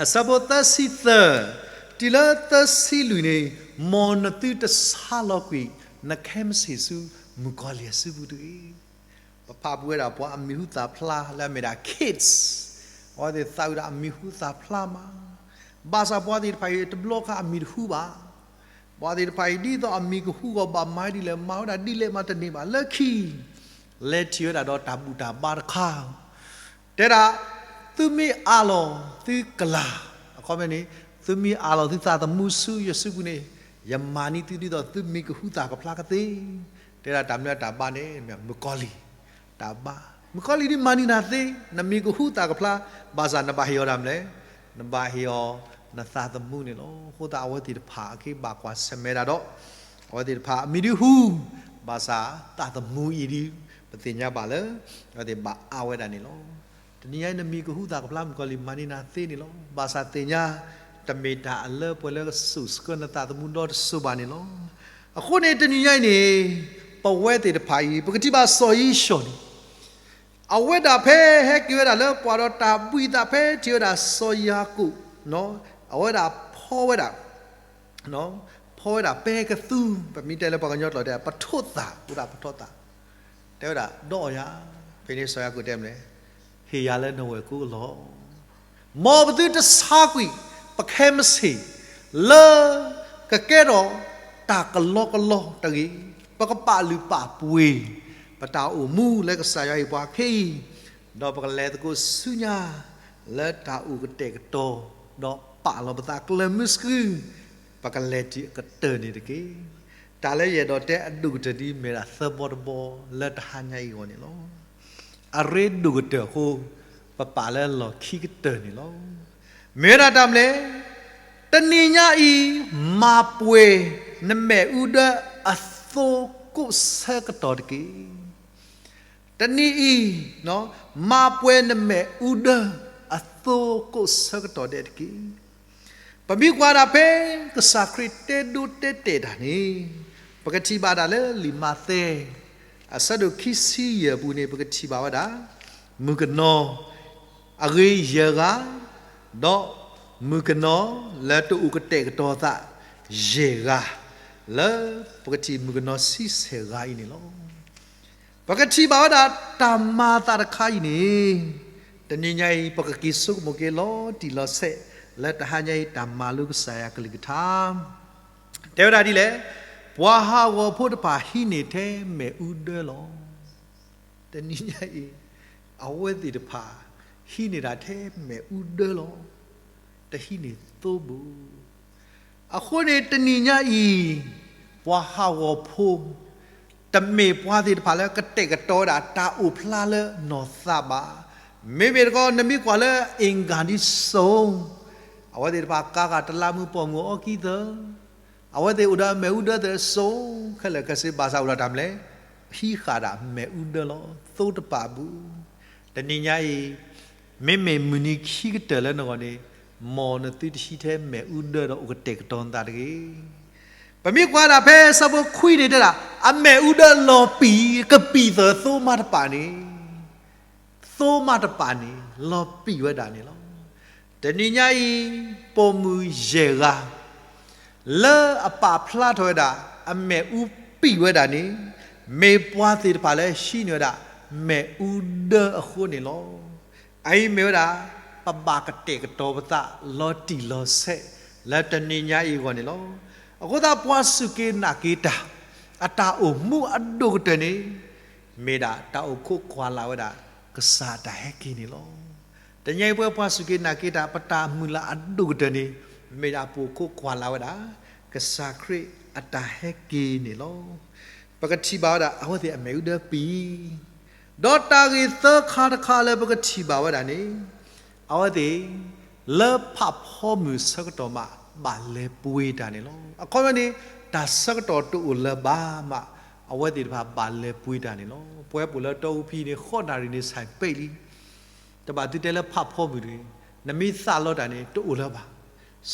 အဆၢဖိသၢဆံသၢ တုၤလၢသၢဆံလွံၢ်န့ၣ်, မ်နသုတဆါလီၤကွံာ် နခဲမုၢ်ဆ့ၣ်ဆူ မုၣ်ကီၤလံၢ်အစုပူၤတဂ့ၤ. ပဖးပူၤဝဲဒၣ်ပှၤအမံၤဟူသၣ်ဖျါလၢအမ့ၢ်ဒၣ် kids, အဝဲသ့ၣ်သးဝံၣ်ဒၣ်အမံၤဟူသၣ်ဖျါမး, ဘၣ်ဆၣ်ပှၤသ့ၣ်တဖၣ်အံၤ တဘျီခါအမံၤတဟူဘၣ်. ပှၤသ့ၣ်တဖၣ်အံၤ ဒ်သိးအမံၤကဟူအဂီၢ် ဘၣ်မၤဒ်လဲၣ် မၤဝဲဒၣ်ဒ်လဲၣ်မးတန့ၢ်ဘၣ်. လၢခံ လဲၤထံၣ်ဝဲဒၣ်ဒီးတၢ်ဘူၣ်တၢ်ဘါတခါ တဲဒၣ်, သုမ့ၢ်အးလီၤသုကလၤ, အခီပညီန့ၣ်, သုမ့ၢ်အးလီၤသုသးသမူဆူယစုပူၤန့ၣ်, ယမၤန့ၢ်သုဒ်သိးသုမံၤကဟူသၣ်ကဖျါကသ့. တဲဒၣ်တၢ်မနုၤတၢ်ဘါန့ၣ် မုၣ်ကီၤလံၢ်တၢ်ဘါ, မုၣ်ကီၤလံၢ်ဒ်မၤန့ၢ်နၤသ့, နမံၤကဟူသၣ်ကဖျါ, ဘၣ်ဆၣ်နဘၣ်ဟ့ၣ်အီၤတၢ်မနုၤလဲၣ်, နဘၣ်ဟ့ၣ်အီၤနသးသမူန့ၣ်လီၤ. အဃိသတးအဝဲသ့ၣ်တဖၣ်အက့ဘၣ်ကွၢ်ဆၢၣ်မဲာ်ဒၣ်ဒီး အဝဲသ့ၣ်တဖၣ်အမံၤဒ်ဟူ, ဘၣ်ဆၣ်သးသမူအံၤဒ် ပသ့ၣ်ညါဘၣ်လၢ အဝဲသ့ၣ်ဘၣ်အါဝဲဒၣ်န့ၣ်လီၤ. တနံၤညါအံၤ နမံၤကဟူသၣ်ကဖျါ မုၣ်ကီၤလံၢ်မၤန့ၢ်နၤသ့န့ၣ်လီၤ. ဘၣ်ဆၣ်သ့ၣ်ညါ တမ့ၢ်တၢ်အလၢပှဲၤလၢကစိာ်ဆှၢနသးသမူဒီတစိၤဘၣ်န့ၣ်လီၤ. အဃိန့ၣ်တနံၤညါအံၤန့ၣ်, ပဝဲသ့ၣ်တဖၣ်အံၤ ပကထံၣ်ဘၣ်စီၤယ့ၣ်ၡူးန့ၣ် အဝဲဒၣ်ဖဲဟဲက့ၤဝဲဒၣ်လၢပှၤဒီးတၢ်ဘှံးအသး ဖဲထံၣ်ဝဲဒၣ်စီၤယၤကိာ်, အဝဲဒၣ်ဖီဝဲဒၣ်, ဖီဝဲဒၣ်ပဲကသူ, ပမ့ၢ်တဲလၢပှၤကညီကျိာ်တဲ ပထိးသၣ်, အိၣ်ဒၣ်ပထိးသၣ်, တဲဝဲဒၣ်ဒီးအီၤယၤ, ဖဲန့ၣ်စီၤယၤကိာ်တဲမနုၤလဲၣ်, ဟ့ၣ်ယၤလၢနဝဲၢ်ကိးကလီၢ် မ်ပသုတဆါကွံာ် ပခဲမုၢ်ဆ့ၣ် လၢကကဲထီၣ်တၢ်ကလီကလီတဂ့ၤ. ပကပာ်လုၢ်ပာ်ပှ့ၤ ပတၢ်အိၣ်မူလၢကစၢ်ယွၤဟ့ၣ်ပှၤခဲအံၤ, ဒီးပကလဲၤသကိးဆူညါ လၢတၢ်အိၣ်ကတဲာ်ကတီၤ, ဒီးပာ်လီၤပသးကျၢၤမုၢ်ဆှု, ပကလဲၤတုၤအကတၢၢ်န့ၣ်တက့ၢ်. တၢ်လၢယအဲၣ်ဒိးတဲအဒိၣ်ကတၢၢ်ဒ်မ့ၢ်ဒၣ်သၢဘီတဘီ လၢတဟါညါအံၤအဂီၢ်န့ၣ်လီၤ. အရ့ဒိၣ်ကတၢၢ်အဃိ, ပပာ်လၢလီၢ်ခံကတၢၢ်န့ၣ်လီၤ. မ့ၢ်ဝဲဒၣ်တၢ်မနုၤလဲၣ်, တနံၤညါအံၤ မၤပှဲၤနမဲာ်အူဒၢအသိကိးဆၢကတီၢ်တက့ၢ်. တနံၤအံၤ မၤပှဲၤနမဲာ်အူဒၢအသိကိးဆၢကတီၢ်ဒဲးတက့ၢ်. ပမ့ၢ်ကွၢ်ဒၣ်ဖဲကစၢ်ခရံာ်တဲဒိတဲတဲာ်တၢ်န့ၣ်, ပကထံၣ်ဘၣ်ဒၣ်လၢလံာ်မးသဲ အဆၢဒိၣ်ခံဆံယဲၢ်အပူၤန့ၣ် ပကထံၣ်ဘၣ်ဝဲဒၣ် မုၣ်ကနီၤ အဂ့ၤယဲၢ်ဂၤ, ဒီးမုၣ်ကနီၤလၢတအိၣ်ကတဲာ်ကတီၤသးယဲၢ်ဂၤ, လၢပကထံၣ်မုၣ်ကနီၤဆံဆဲၣ်ဂၤအံၤန့ၣ်လီၤ. ပကထံၣ်ဘၣ်ဝဲဒၣ်တၢ်မၤအသးတခါအံၤန့ၣ်, တနံၤညါအံၤ ပကက့ၤဆိကမိၣ်က့ၤလီၤတံၢ်လီၤဆဲး လၢတဟါညါအံၤတၢ်မၤလိကစၢ်ယွၤကလုၢ်ကထါ တဲဝဲဒၣ်ဒ်လဲၣ်, ပှၤဟးဂီၤဖိတဖၣ်ဟံးန့ၢ်ထဲမဲာ်အူဒၢလီၤ. တနံၤညါအံၤ အဝဲသ့ၣ်တဖၣ် ဟံးန့ၢ်ဒၣ်ထဲမဲာ်အူဒၢလီၤ. တဟံးန့ၢ်သိဘၣ်. အဃိန့ၣ်တနံၤညါအံၤ ပှၤဟးဂီၤဖိ တမ့ၢ်ပှၤသ့ၣ်တဖၣ်လၢကတဲာ်ကတီၤဝဲဒၣ်တၢ်အိၣ်ဖျါလၢနီၢ်သးဘၣ်. မ့မ့ၢ်တခီ နမ့ၢ်ကွၢ်လၢအ့ၣ်ကၣ်ဒ်စိ အဝဲသ့ၣ်တဖၣ်ကၤဃာ်တလးမူးပိာ်မုၣ်အီကံသၢ အဝဲသ့ၣ်အိၣ်ဒီးအမဲာ်အူဒၢသၢစိၤ ခဲလၢာ်ခဲဆ့ ဘၣ်ဆၣ်အိၣ်ဒီးတၢ်မနုၤလဲၣ်, ဟံးဃာ်ဒၣ်မဲာ်အူဒၢလီၤ. သိတပာ်ဘၣ်. တနံၤညါအံၤ မ့မ့ၢ်မုၢ်နံၤခံကတၢၢ်လၢနဂီၢ်န့ၣ် မ်နသုတဟံးထဲမဲာ်အူဒၢဒီးအိၣ်ကတဲာ်ကတီၤနသးတဂ့ၤ. ပမ့ၢ်ကွၢ်ဒၣ်ဖဲဆၢဖိခွံန့ၣ်တဲဒၣ် အမဲာ်အူဒၢလီၤပံာ် ကပံာ်သၢသိမးတပာ်န့ၣ် သိမးတပာ်န့ၣ် လီၤပံာ်ဝဲဒၣ်န့ၣ်လီၤ. တနံၤညါအံၤ ပိာ်မုၣ်ယဲၢ်ဂၤ လၢအပာ်ဖျါထီၣ်ဝဲဒၣ် အမဲာ်အူပံာ်ဝဲဒၣ်န့ၣ် မ့ၢ်ပှၤသ့ၣ်တဖၣ်လၢဟံးန့ၢ်ဝဲဒၣ် မဲာ်အူဒၢအဃိန့ၣ်လီၤ. အအံၤမ့ၢ်ဝဲဒၣ် ပဘၣ်ကတဲာ်ကတီၤပသးလီၤတံၢ်လီၤဆဲး လၢတနံၤညါအံၤအဂီၢ်န့ၣ်လီၤ. အဃိသတးပှၤစူၢ်က့ၤနာ်က့ၤတၢ် အတၢ်အိၣ်မူအဒိၣ်ကတၢၢ်န့ၣ် မ့ၢ်ဒၣ်တၢ်အိၣ်ခိးကွၢ်လၢ်ဝဲဒၣ် ကစၢ်အတၢ်ဟဲက့ၤန့ၣ်လီၤ. တနံၤညါအံၤပဝဲပှၤစူၢ်က့ၤနာ်က့ၤတၢ် ပတၢ်မုၢ်လၢ်အဒိၣ်ကတၢၢ်န့ၣ် မ့ၢ်ဒၣ်ပအိၣ်ခိးကွၢ်လၢ်ဝဲဒၣ် ကစၢ်ခရံာ်အတၢ်ဟဲက့ၤန့ၣ်လီၤ. ပကထံၣ်ဘၣ်ဝဲဒၣ် အဝဲသ့ၣ်အမဲာ်အူဒၢပံာ် ဒီးတၢ်ဂ့ၢ်သၢခါတခါလၢပကထံၣ်ဘၣ်ဝဲဒၣ်န့ၣ်, အဝဲသ့ၣ် လၢဖးဖီမုၢ်ဆၢကတီၢ်မး ဘၣ်လဲၤပှ့ၤတၢ်န့ၣ်လီၤ. အခီပညီန့ၣ် တၢ်ဆၢကတီၢ်တအိၣ်လၢၤဘၣ်မး အဝဲသ့ၣ်တဖၣ်ဘၣ်လဲၤပှ့ၤတၢ်န့ၣ်လီၤ. ပှၤပိာ်လၢတီအူဖံန့ၣ် ဃိးနၣ်ရံၣ်န့ၣ် ဆိုင်ပိတ်လံ. တဘၣ်သုတဲလၢဖးဖီမုၢ်တဂ့ၤ, နမ့ၢ်သးလီတၢ်န့ၣ် တအိၣ်လၢၤဘၣ်,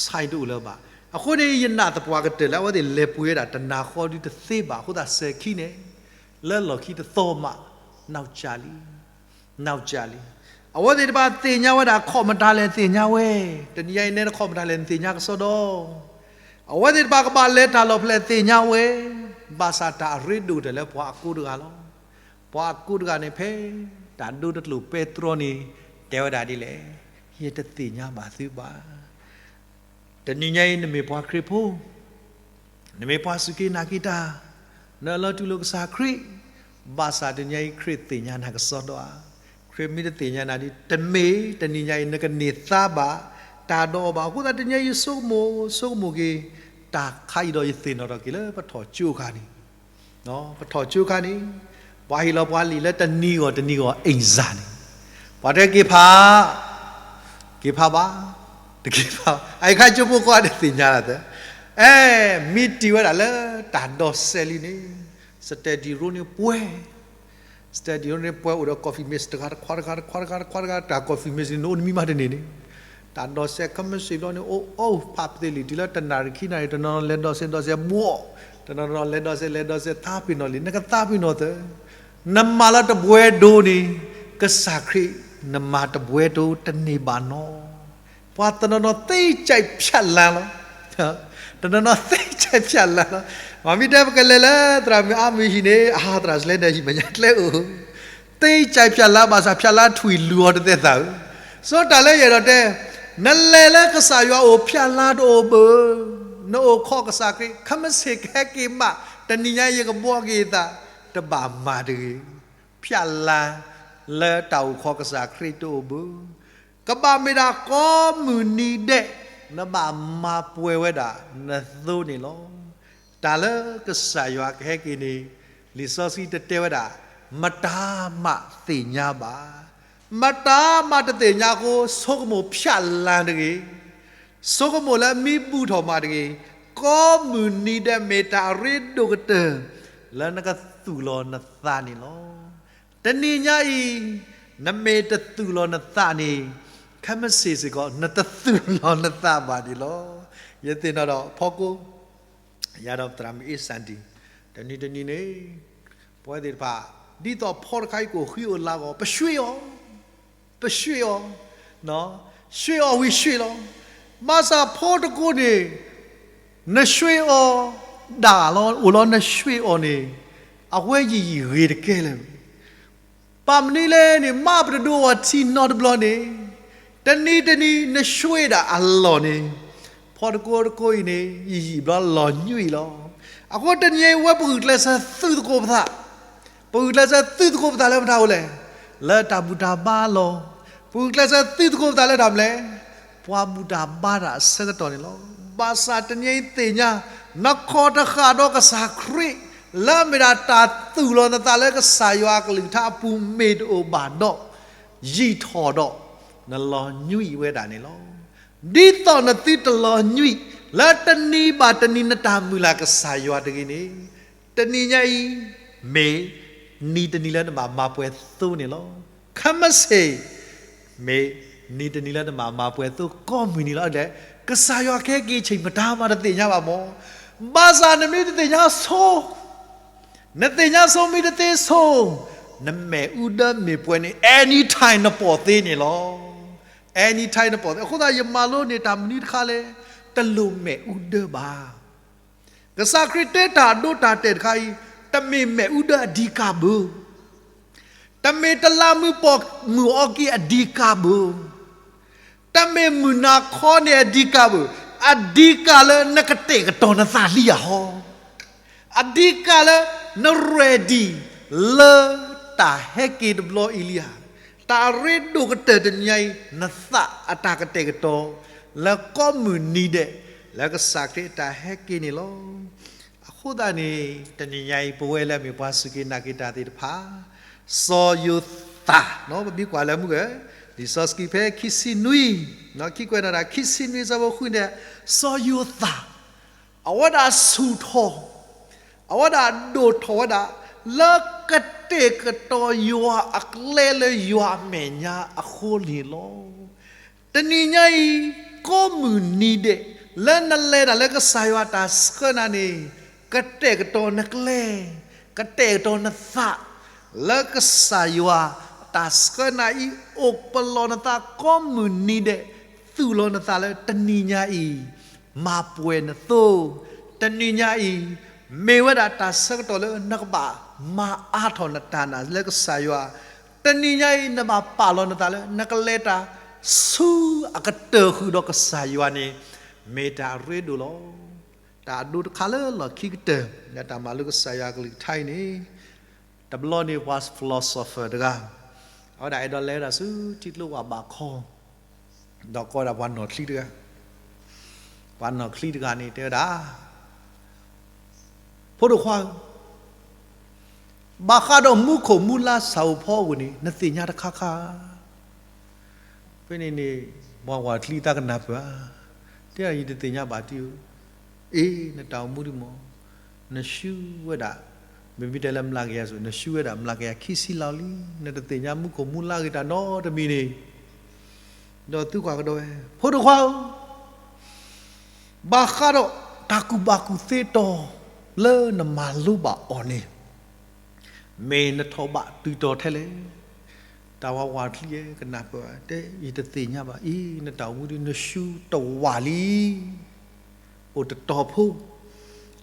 ဆိုင်တအိၣ်လၢၤဘၣ်. အဃိန့ၣ် ယနာ်သပှၢ်ကတၢၢ်လၢအဝဲသ့ၣ်လဲၤပှ့ၤဝဲဒၣ်တနၤဃီဒုတသ့ဘၣ်အဃိသတး စဲၤခံန့ၣ် လၢလီၢ်ခံတသီမး နောက်ကျလံ, နောက်ကျလံ. အဝဲသ့ၣ်တဖၣ်သ့ၣ်ညါဝဲဒၣ် ခီၣ်မတၤလဲၣ်သ့ၣ်ညါဝဲ, တနံၤညါအံၤနဲနခီၣ်မတၤလဲၣ်နသ့ၣ်ညါကစီဒီ, အဝဲသ့ၣ်တဖၣ်ကဘၣ်လဲၤတၢ်လီၢ်ဖဲလဲၣ်သ့ၣ်ညါဝဲ, ဘၣ်ဆၣ်တၢ်အရ့ဒိၣ်ကတၢၢ်လၢပှၤအကိးတဂၤလီၤ. ပှၤအကိးတဂၤန့ၣ်ဖဲ တၢ်ဒိတကျိာ်ပဲတြီန့ၣ် တဲဝဲဒၣ်ဒ်လဲၣ်, ယတသ့ၣ်ညါဘၣ်သုဘၣ်. တနံၤညါအံၤ နမ့ၢ်ပှၤခရံာ်ဖိ, နမ့ၢ်ပှၤစူၢ်က့ၤနာ်က့ၤတၢ်, နအၢၣ်လီၤတူၢ်လိာ်ကစၢ်ခရံာ်, ဘၣ်ဆၣ်တနံၤညါအံၤခရံာ်သ့ၣ်ညါနၤကစီဒီဧါ. ခရံာ်မ့ၢ်တသ့ၣ်ညါနၤဒီး တမ့ၢ်တနံၤညါအံၤ နကန့ၢ်သါဘၣ်တၢ်ဒီးအီၤဘၣ်. အဃိသတးတနံၤညါအံၤ ယဆိကမိၣ်, ဆိကမိၣ်က့ၤ တၢ်ခါအံၤဒီးယသ့ၣ်နီၣ်ထီၣ်က့ၤလၢပထီၣ်ကၠိအခါန့ၣ် ပထီၣ်ကၠိခါန့ၣ် ပှၤဟ့ၣ်လီၤပှၤလံာ်လၢတနံၤဂီၢ်တနံၤဂီၢ် အိမ်စာန့ၣ် ပှၤတဲက့ၤဖး, က့ၤဖးဘၣ်, တက့ၤဖးဘၣ်. အအံၤခါကၠိဖိကိးဂၤဒဲးသ့ၣ်ညါလီၤသၢ, အဲ, မ့ၢ်တ့ၢ်ဝဲဒၣ်လၢတၢ်ဒိးစဲးလံန့ၣ် study room န့ၣ်ပှဲၤ, study room န့ၣ်ပှဲၤအိၣ်ဒီး coffee machine တဂၤတခွးတဂၤတခွးတဂၤတခွးတဂၤ တၢ် coffee machine န့ၣ်အိၣ်တမံၤမးတန့ၢ်န့ၣ် တၢ်ဒိးစဲး chemistry ဘျီန့ၣ် အိၣ်အိၣ်ဖးပသ့ၣ်လံာ်တုၤလၢတနၣ်ရံၣ်ခံနၣ်ရံၣ် တနီၤနီၤလဲၤဒိးစဲးဒိးစဲးဘှီၣ်, တနီၤနီၤလဲၤဒိးစဲးလဲၤဒိးစဲးသးပ့ၤနီၣ်လံာ် နကသးပ့ၤနီၣ်သၢ, နမၤလၢတဘှဲဒိန့ၣ် ကစၢ်ခရံာ် နမၤတဘှဲဒိတန့ၢ်ဘၣ်နီၤ. ပှၤတနီၤနီၤသ့ကၠဲးဖၠးလါလီၤ တနီၤနီၤသ့ကၠဲးဖၠးလါလီၤ. မ့မ့ၢ်တဲပကလဲၤလၢသရၣ်မုၣ်အါမံၤဟံၣ်န့ၣ် အဟးသရၣ်စလဲဒၣ်ဟံၣ်မဲာ်ညါကျဲအိၣ်, သ့ကၠဲးဖၠးလါဘၣ်ဆၣ်ဖၠးလါထွံၣ်လူၤအီၤတသဲသးဧၢ, စီတၢ်လၢယအဲၣ်ဒိးတဲ, နလဲၤလၢကစၢ်ယွၤအအိၣ်ဖၠးလါတအိၣ်ဘၣ်, နအိၣ်ခိးကစၢ်ခရံာ် ခဲမုၢ်ဆ့ၣ်ကဟဲက့ၤမး တနံၤညါယကဘှီက့ၤသး, တဘၣ်မၤတဂ့ၤ, ဖၠးလါလၢတၢ်အိၣ်ခိးကစၢ်ခရံာ်တအိၣ်ဘၣ် ကဘၣ်မ့ၢ်ဒၣ်ကိးမုၢ်နံၤဒဲး နဘၣ်မၤပှဲၤဝဲဒၣ်နသိန့ၣ်လီၤ. တၢ်လၢကစၢ်ယွၤကဟဲက့ၤန့ၣ် လံာ်စီဆှံတတဲဝဲဒၣ် မတၤမးသ့ၣ်ညါဘၣ်. မတၤမးတသ့ၣ်ညါအဃိ ဆိကမိၣ်ဖၠးလါတဂ့ၤ, ဆိကမိၣ်လၢမံဘူၣ်ထီၣ်မးတဂ့ၤ, ကိးမုၢ်နံၤဒဲးမ့ၢ်တၢ်အရ့ဒိၣ်ကတၢၢ် လၢနကသူၣ်လီၤနသးန့ၣ်လီၤ. တနံၤညါအံၤ နမ့ၢ်တသူၣ်လီၤနသးန့ၣ် ခဲမုၢ်ဆ့ၣ်စ့ၢ်ကီး နတသူၣ်လီၤနသးဘၣ်န့ၣ်လီၤ. ယသ့ၣ်နီၣ်ဒီးဖီကိ, ယၤဒီးသရၣ်မုၣ်အ့စၣ်ဒံၣ်, တနံၤတနံၤန့ၣ် ပဝဲသ့ၣ်တဖၣ် ဒ်သိးဖီတခါအံၤကအိၣ်ဃံအိၣ်လၤအဂီၢ် ပရွှ့ၣ်အီၤ, ပရွှ့ၣ်အီၤ, ရွှ့ၣ်အီၤဝံၤရွှ့ၣ်လီၤ. ဘၣ်ဆၣ်ဖီတကိးန့ၣ် နရွှ့ၣ်အီၤဒၣ်လီၤ အိၣ်လီၤနရွှ့ၣ်အီၤန့ၣ် အဝဲယံာ်ယံာ်ဂ့ၤတကဲလၢၤ ဘၣ်မနုၤလဲၣ်န့ၣ် မ့ၢ်ပတဒိအီၤထံနီတဘျီန့ၣ် တနံၤတနံၤ နရွှ့ၣ်ဒၣ်အလီၢ်န့ၣ် ဖီတကိးတကိးအံၤန့ၣ် ယံာ်ယံာ်ဘျီလီၤညွံးလီၤ. အဃိတနံၤအံၤ ဝဲပဂုာ်ကျဲးစၢးသုးသကိးပသး, ပဂုာ်ကျဲးစၢးသုးသကိးပသးလၢမတၤအိၣ်လဲၣ်, လၢတၢ်ဘူၣ်တၢ်ဘါလီၤ. ပဂုာ်ကျဲးစၢးသုးသကိးပသးလၢတၢ်မနုၤလဲၣ်, ပှၤဘူၣ်တၢ်ဘါတၢ်အဆၢကတီၢ်န့ၣ်လီၤ. ဘၣ်ဆၣ်တနံၤအံၤသ့ၣ်ညါ နခီၣ်တဃာ်ဒီးကစၢ်ခရံာ် လၢအမ့ၢ်ဒၣ်တၢ်သူၣ်လီၤနသးလၢကစၢ်ယွၤအကလုၢ်ကထါအပူၤမ့ၢ်တအိၣ်ဘၣ်ဒီး ယံာ်ထီၣ်ဒီး နလီၤညွံးဝဲဒၣ်န့ၣ်လီၤ. ဒ်သိးနသုတလီၤညွံး လၢတနံၤဘၣ်တနံၤနတၢ်မုၢ်လၢ်ကစၢ်ယွၤတဂ့ၤန့ၣ် တနံၤညါအံၤ မ့ၢ်နံၤတနံၤလၢနဘၣ်မၤပှဲၤသိန့ၣ်လီၤ. ခဲမုၢ်ဆ့ၣ် မ့ၢ်နံၤတနံၤလၢနဘၣ်မၤပှဲၤသိကိးမုၢ်နံၤလီၤ. ကစၢ်ယွၤကဟဲက့ၤအဆ့ၣ်မတၤမးတသ့ၣ်ညါဘၣ်မီၢ်. ဘၣ်ဆၣ်နမ့ၢ်တသ့ၣ်ညါဆိ နသ့ၣ်ညါဆိမ့ၢ်တသ့ဆိ နမဲာ်အူဒၢမ့ၢ်ပှဲၤန့ၣ် anytime နပိာ်သ့န့ၣ်လီၤ. Anytime နပိာ်သ့. အဃိသတးယမၤလိန့ၢ်တၢ်မနုၤတခါလဲၣ်, တလိၣ်မဲာ်အူဒၢဘၣ်. ကစၢ်ခရံာ်တဲတၢ်အဒိတၢ်တဲာ်တခါအံၤ တမ့ၢ်မဲာ်အူဒၢအဓိကဘၣ်. တမ့ၢ်တလးမုၢ်ပိာ်မုၣ်အီက့ၤအဓိကဘၣ်. တမ့ၢ်မုၢ်နၤခီန့ၣ်အဓိကဘၣ်. အဓိကလၢနကတဲာ်ကတီၤနသးလံဧါဟီ. အဓိကလၢန ready လၢတၢ်ဟဲက့ၤတဘျီအံၤလံဧါ. တၢ်အရ့ဒိၣ်ကတၢၢ်တနံၤအံၤ နသးအတၢ်ကတဲာ်ကတီၤ လၢကိးမုၢ်နံၤဒဲး လၢကစၢ်ခရံာ်အတၢ်ဟဲက့ၤန့ၣ်လီၤ. အဃိသတးန့ၣ် တနံၤညါအံၤ ပဝဲလၢအမ့ၢ်ပှၤစူၢ်က့ၤနာ်က့ၤတၢ်သ့ၣ်တဖၣ် စီၤယိၤသး, ပမ့ၢ်ကွၢ်လၢမုၢ်ဂဲၤ, လံာ်စီဆှံဖဲခံဆံနွံ, ခံကွဲးနီၣ်တၢ် ခံဆံနွံ ဆၢဖိဃုန့ၣ်, စီၤယိၤသး အဝဲဒၣ်ဆူၣ်ထီၣ်, အဝဲဒၣ်ဒိၣ်ထီၣ်ဝဲဒၣ် လၢကတဲာ်ကတီၤယွၤအကျဲလၢယွၤအမဲာ်ညါအဃိန့ၣ်လီၤ. တနံၤညါအံၤ ကိးမုၢ်နံၤဒဲး လၢနလဲၤတၢ်လၢကစၢ်ယွၤအတၢ်ဆှၢနၤန့ၣ်, ကတဲာ်ကတီၤနကျဲ, ကတဲာ်ကတီၤနသး လၢကစၢ်ယွၤအတၢ်ဆှၢနၤအံၤ အိၣ်ပလီၢ်နသးကိးမုၢ်နံၤဒဲး, သူၣ်လီၤနသးလၢတနံၤညါအံၤ မၤပှဲၤနသိ, တနံၤညါအံၤ မ့ၢ်ဝဲဒၣ်တၢ်ဆၢကတီၢ်လၢနကဘၣ်မၤအါထီၣ်နတၢ်နာ်လၢကစၢ်ယွၤ, တနံၤညါအံၤ နဘၣ်ပာ်လီၤနသးလၢ နကလဲၤတၢ်ဆူအကတၢၢ်ဃုာ်ဒီးကစၢ်ယွၤန့ၣ် မ့ၢ်တၢ်အရ့ဒိၣ်လီၤ. တၢ်အဒိတခါလၢလီၢ်ခံကတၢၢ် လၢတၢ်မၤလိကစၢ်ယွၤအကလုၢ်ကထါအံၤန့ၣ်, တဘျီန့ၣ် ပှၤ philosopher တဂၤ, အဝဲဒၣ်အဲၣ်ဒိးလဲၤဝဲဒၣ်ဆူထံကျိဝၢ်ဘးခီ, ဒီးကိးဝဲဒၣ်ပှၤနီၣ်ချံတဂၤ, ပှၤနီၣ်ချံတဂၤန့ၣ် တဲဝဲဒၣ်, ဖိဒိၣ်ခွါဧၢ, ဘၣ်ဃးဒီးမူခိၣ်မူလါ ဆၣ်ဧိၤဖီဧိၤန့ၣ် နသ့ၣ်ညါတခါခါ. ဖဲန့ၣ်န့ၣ် ပှၤဝၤချံသးကနၢ်ပၢၢ်ဧါ, တဲဒၣ် ယတသ့ၣ်ညါဘၣ်တံၢ်ဧၢ. အ့ နတၢ်အိၣ်မူဒ်မ့ၢ် နရှုံးဝဲဒၣ်, မ့မ့ၢ်တဲလၢမျးကယၤစိၤ နရှုံးဝဲဒၣ်မျးကယၤခံဆံလီၤလံ, နတသ့ၣ်ညါမူခိၣ်မူလါဂ့ၤတၢ်နီတမံၤန့ၣ်, ဒီးသုကွၢ်ကဒီးဝဲ, ဖိဒိၣ်ခွါဧၢ, ဘၣ်ဃးဒီးတၢ်ကူၣ်ဘၣ်ကူၣ်သ့တီၤ လၢနမၤလိဘၣ်အီၤန့ၣ် မ့ၢ်နထီၣ်ဘးတုၤတီၤထဲလဲၣ်. တၢ်ဝၤဝၤချံယဲကနၢ်ပၢၢ်ဧါ, တဲ ယတသ့ၣ်ညါဘၣ်. အ့ နတၢ်အိၣ်မူဒ် နရှုံးတဝာ်လံ. အိၣ်တတီၤဖိ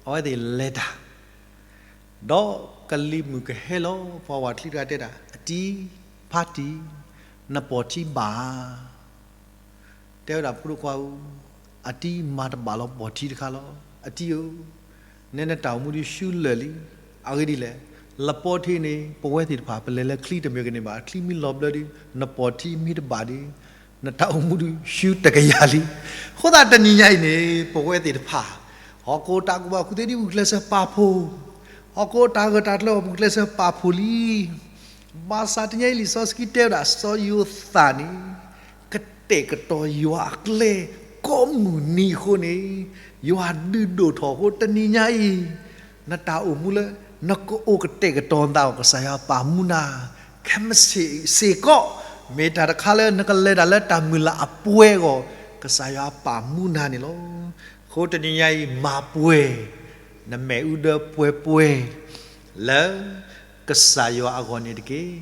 အဝဲသ့ၣ်လဲၤတၢ်, ဒီးကလံၤမုၢ်ကဟဲလီၤ ပှၤဝၤချံတဂၤတဲဒၣ်, အတံၤ, ဖါတံၢ်, နပိာ်ထံဘၣ်ဧါ. တဲဝဲဒၣ် ဖိဒိၣ်ခွါဧၢ, အတံၤမၤတဘၣ်လီၤ ပိာ်ထံတခါလီၤ. အတံၤဧၢ, နဲနတၢ်အိၣ်မူဒ်ရှုံးလၢာ်လံ. အဂ့ၢ်ဒ်လဲၣ်, လပီထံန့ၣ် ပဝဲသ့ၣ်တဖၣ် ပလဲၤလၢချံတမ့ၢ်ကန့ၢ်ဘၣ်, ချံမ့ၢ်လီၤဘျၢဒ်, နပိာ်ထံမ့ၢ်တဘၣ်ဒ်, နတၢ်အိၣ်မူဒ်ရှုံးတကယၤလံ. အဃိသတးတနံၤညါအံၤန့ၣ် ပဝဲသ့ၣ်တဖၣ် ဟီၣ်ခိၣ်တၢ်ကူၣ်ဘၣ်ကူၣ်သ့ဒ်ပကျဲးစၢးပာ်ဖှိၣ်, ဟီၣ်ခိၣ်တၢ်ဂၢၢ်တၢ်ကျၢၤပကျဲးစၢးပာ်ဖှိၣ်လံ. ဘၣ်ဆၣ်တနံၤညါအံၤ လံာ်စီဆှံတဲဝဲဒၣ် စီၤယိၤသးန့ၣ် ကတဲာ်ကတီၤယွၤအကျဲ ကိးမုၢ်နံၤအဃိန့ၣ်, ယွၤဒုးဒိၣ်ထီၣ်အဃိ တနံၤညါအံၤ နတၢ်အိၣ်မူလၢ နကအိၣ်ကတဲာ်ကတီၤနသးအဂီၢ် ကစၢ်ယွၤပာ်မူနၤ, ခဲမုၢ်ဆ့ၣ်စ့ၢ်ကီး မ့ၢ်တၢ်တခါလၢနကလဲၤတၢ်လၢတၢ်မုၢ်လၢ်အပှဲၤအဂီၢ် ကစၢ်ယွၤပာ်မူနၤန့ၣ်လီၤ. အဃိတနံၤညါအံၤ မၤပှဲၤ နမ့ၣ်အူဒၢပှဲၤပှဲၤ လၢ ကစၢ်ယွၤအဂီၢ်န့ၣ်တက့ၢ်.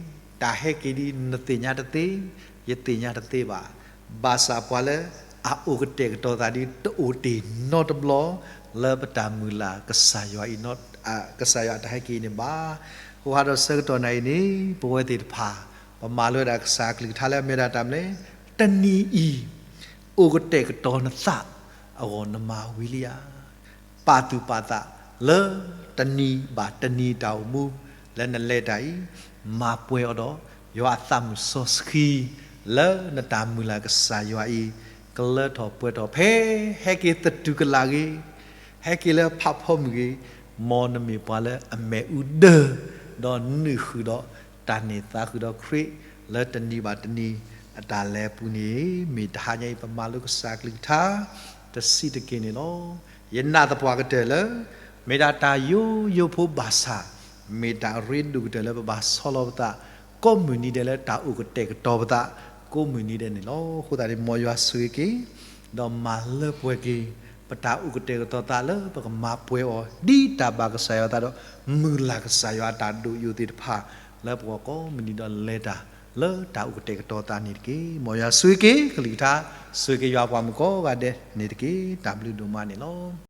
တၢ်ဟဲက့ၤဒ်နသ့ၣ်ညါတသ့, ယသ့ၣ်ညါတသ့ဘၣ်. ဘၣ်ဆၣ်ပှၤလၢအအိၣ်ကတဲာ်ကတီၤသးဒ်တအိၣ်တ့ၢ်နီတဘျီ လၢပတၢ်မုၢ်လၢ်ကစၢ်ယွၤအံၤ, ကစၢ်ယွၤအတၢ်ဟဲက့ၤအံၤန့ၣ်ဘၣ်. အဃိဃုာ်ဒီးဆၢကတီၢ်နၤအံၤန့ၣ် ပဝဲသ့ၣ်တဖၣ် ပမၤလိဝဲဒၣ်ကစၢ်အကလုၢ်ကထါလၢအမ့ၢ်ဝဲဒၣ်တၢ်မနုၤလဲၣ်, တနံၤအံၤ အိၣ်ကတဲာ်ကတီၤနသးအဂီၢ် နမၤဝံၤလံဧါ. ပာ်သူၣ်ပာ်သးလၢတနံၤဘၣ်တနံၤတၢ်အိၣ်မူ လၢနလဲၤတၢ်အံၤ မၤပှဲၤအီၤဒီး ယွၤအသးမုာ်စီဆှံ လၢနတၢ်မုၢ်လၢ်ကစၢ်ယွၤအံၤ ကလၢထီၣ်ပှဲၤထီၣ်ဖဲ ဟဲက့ၤသတူၢ်ကလာ်ဂ့ၤ, ဟဲက့ၤလၢဖးဖီမုၢ်ဂ့ၤ, မ်နမ့ၢ်ပှၤလၢအမ့ၣ်အူဒၢ ဒီးနုာ်ဃုာ်ဒီးတၢ်န့ၢ်သါဃုာ်ဒီးခရံာ် လၢတနံၤဘၣ်တနံၤအတၢ်လဲၤအပူၤန့ၣ် မ့ၢ်တဟါညါအံၤ ပမၤလိကစၢ်အကလုၢ်ကထါ တဆံးတက့ၢ်န့ၣ်လီၤ. ယနာ်သပှၢ်ကတၢၢ်လၢ မ့ၢ်ဒၣ်တၢ်ယိယိဖိဘၣ်ဆၣ်, မ့ၢ်တၢ်အရ့ဒိၣ်ကတၢၢ်လၢပဘၣ်ဆီလီၤပသး ကိးမုၢ်နံၤဒဲးလၢတၢ်အိၣ်ကတဲာ်ကတီၤပသး ကိးမုၢ်နံၤဒဲးန့ၣ်လီၤ. အဃိသတးန့ၣ် မ်ယွၤဆိၣ်ဂ့ၤက့ၤ ဒီးမၤလၢပှဲၤက့ၤ ပတၢ်အိၣ်ကတဲာ်ကတီၤသးလၢပကမၤပှဲၤအီၤ ဒ်တၢ်ဘၣ်ကစၢ်ယွၤအသးဒီး မုၢ်လၢ်ကစၢ်ယွၤအတၢ်ဒိၣ်ယိာ်သ့ၣ်တဖၣ် လၢပဂီၢ်ကိးမုၢ်နံၤဒီးလဲၤတၢ်လၢတၢ်အိၣ်ကတဲာ်ကတီၤသးန့ၣ်တက့ၢ်. မ်ယွၤဆိၣ်ဂ့ၤက့ၤ ကလုၢ်ကထါ ဆိၣ်ဂ့ၤက့ၤယွၤပှၤမုၣ်ကိးဂၤဒဲးန့ၣ်တက့ၢ်. တၢ်ဘျုးဒိၣ်မးန့ၣ်လီၤ.